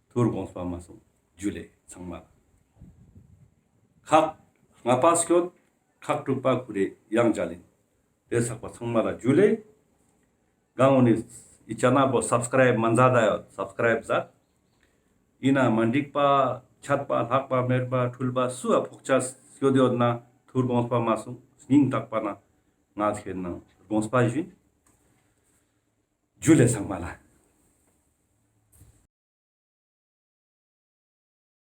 ཐུར་དགོངས་པ་མ་སོང་། ཇུ་ལེ་ཚང་མ་ལ། ཁག་ལྔ་པ་སྐྱོད། ཁག་དྲུག་པ་ཁུ་རེ་ཡང་མཇལ་ལིན། ཏེ་ཚག་པ་ཚང་མ་ལ་ཇུ་ལེ། གང་འོ་ནི་འི་ཆེ་ནལ་པོ་སབ་སི་ཀ་རའིབ་མ་མཛད་ད་ཡོད་སབ་སི་ཀ་རའིབ་མཛད། ཨིན་ན་མ་འགྲིག་པ་ཆད་པ་ལྷག་པ་མེད་པ་འཁྲུལ་པ་སུ་ཡ་ཕོག་ཆ་སྐྱོད་ཡོད་ན་ཐུར་དགོངས་པ་མ་སོང་སྙིང་ཐག་པ་ན་ང་ཁྱེད་ནང་དགོངས་པ་ཞུ། ཇུ་ལེ་ཚང་མ་ལ།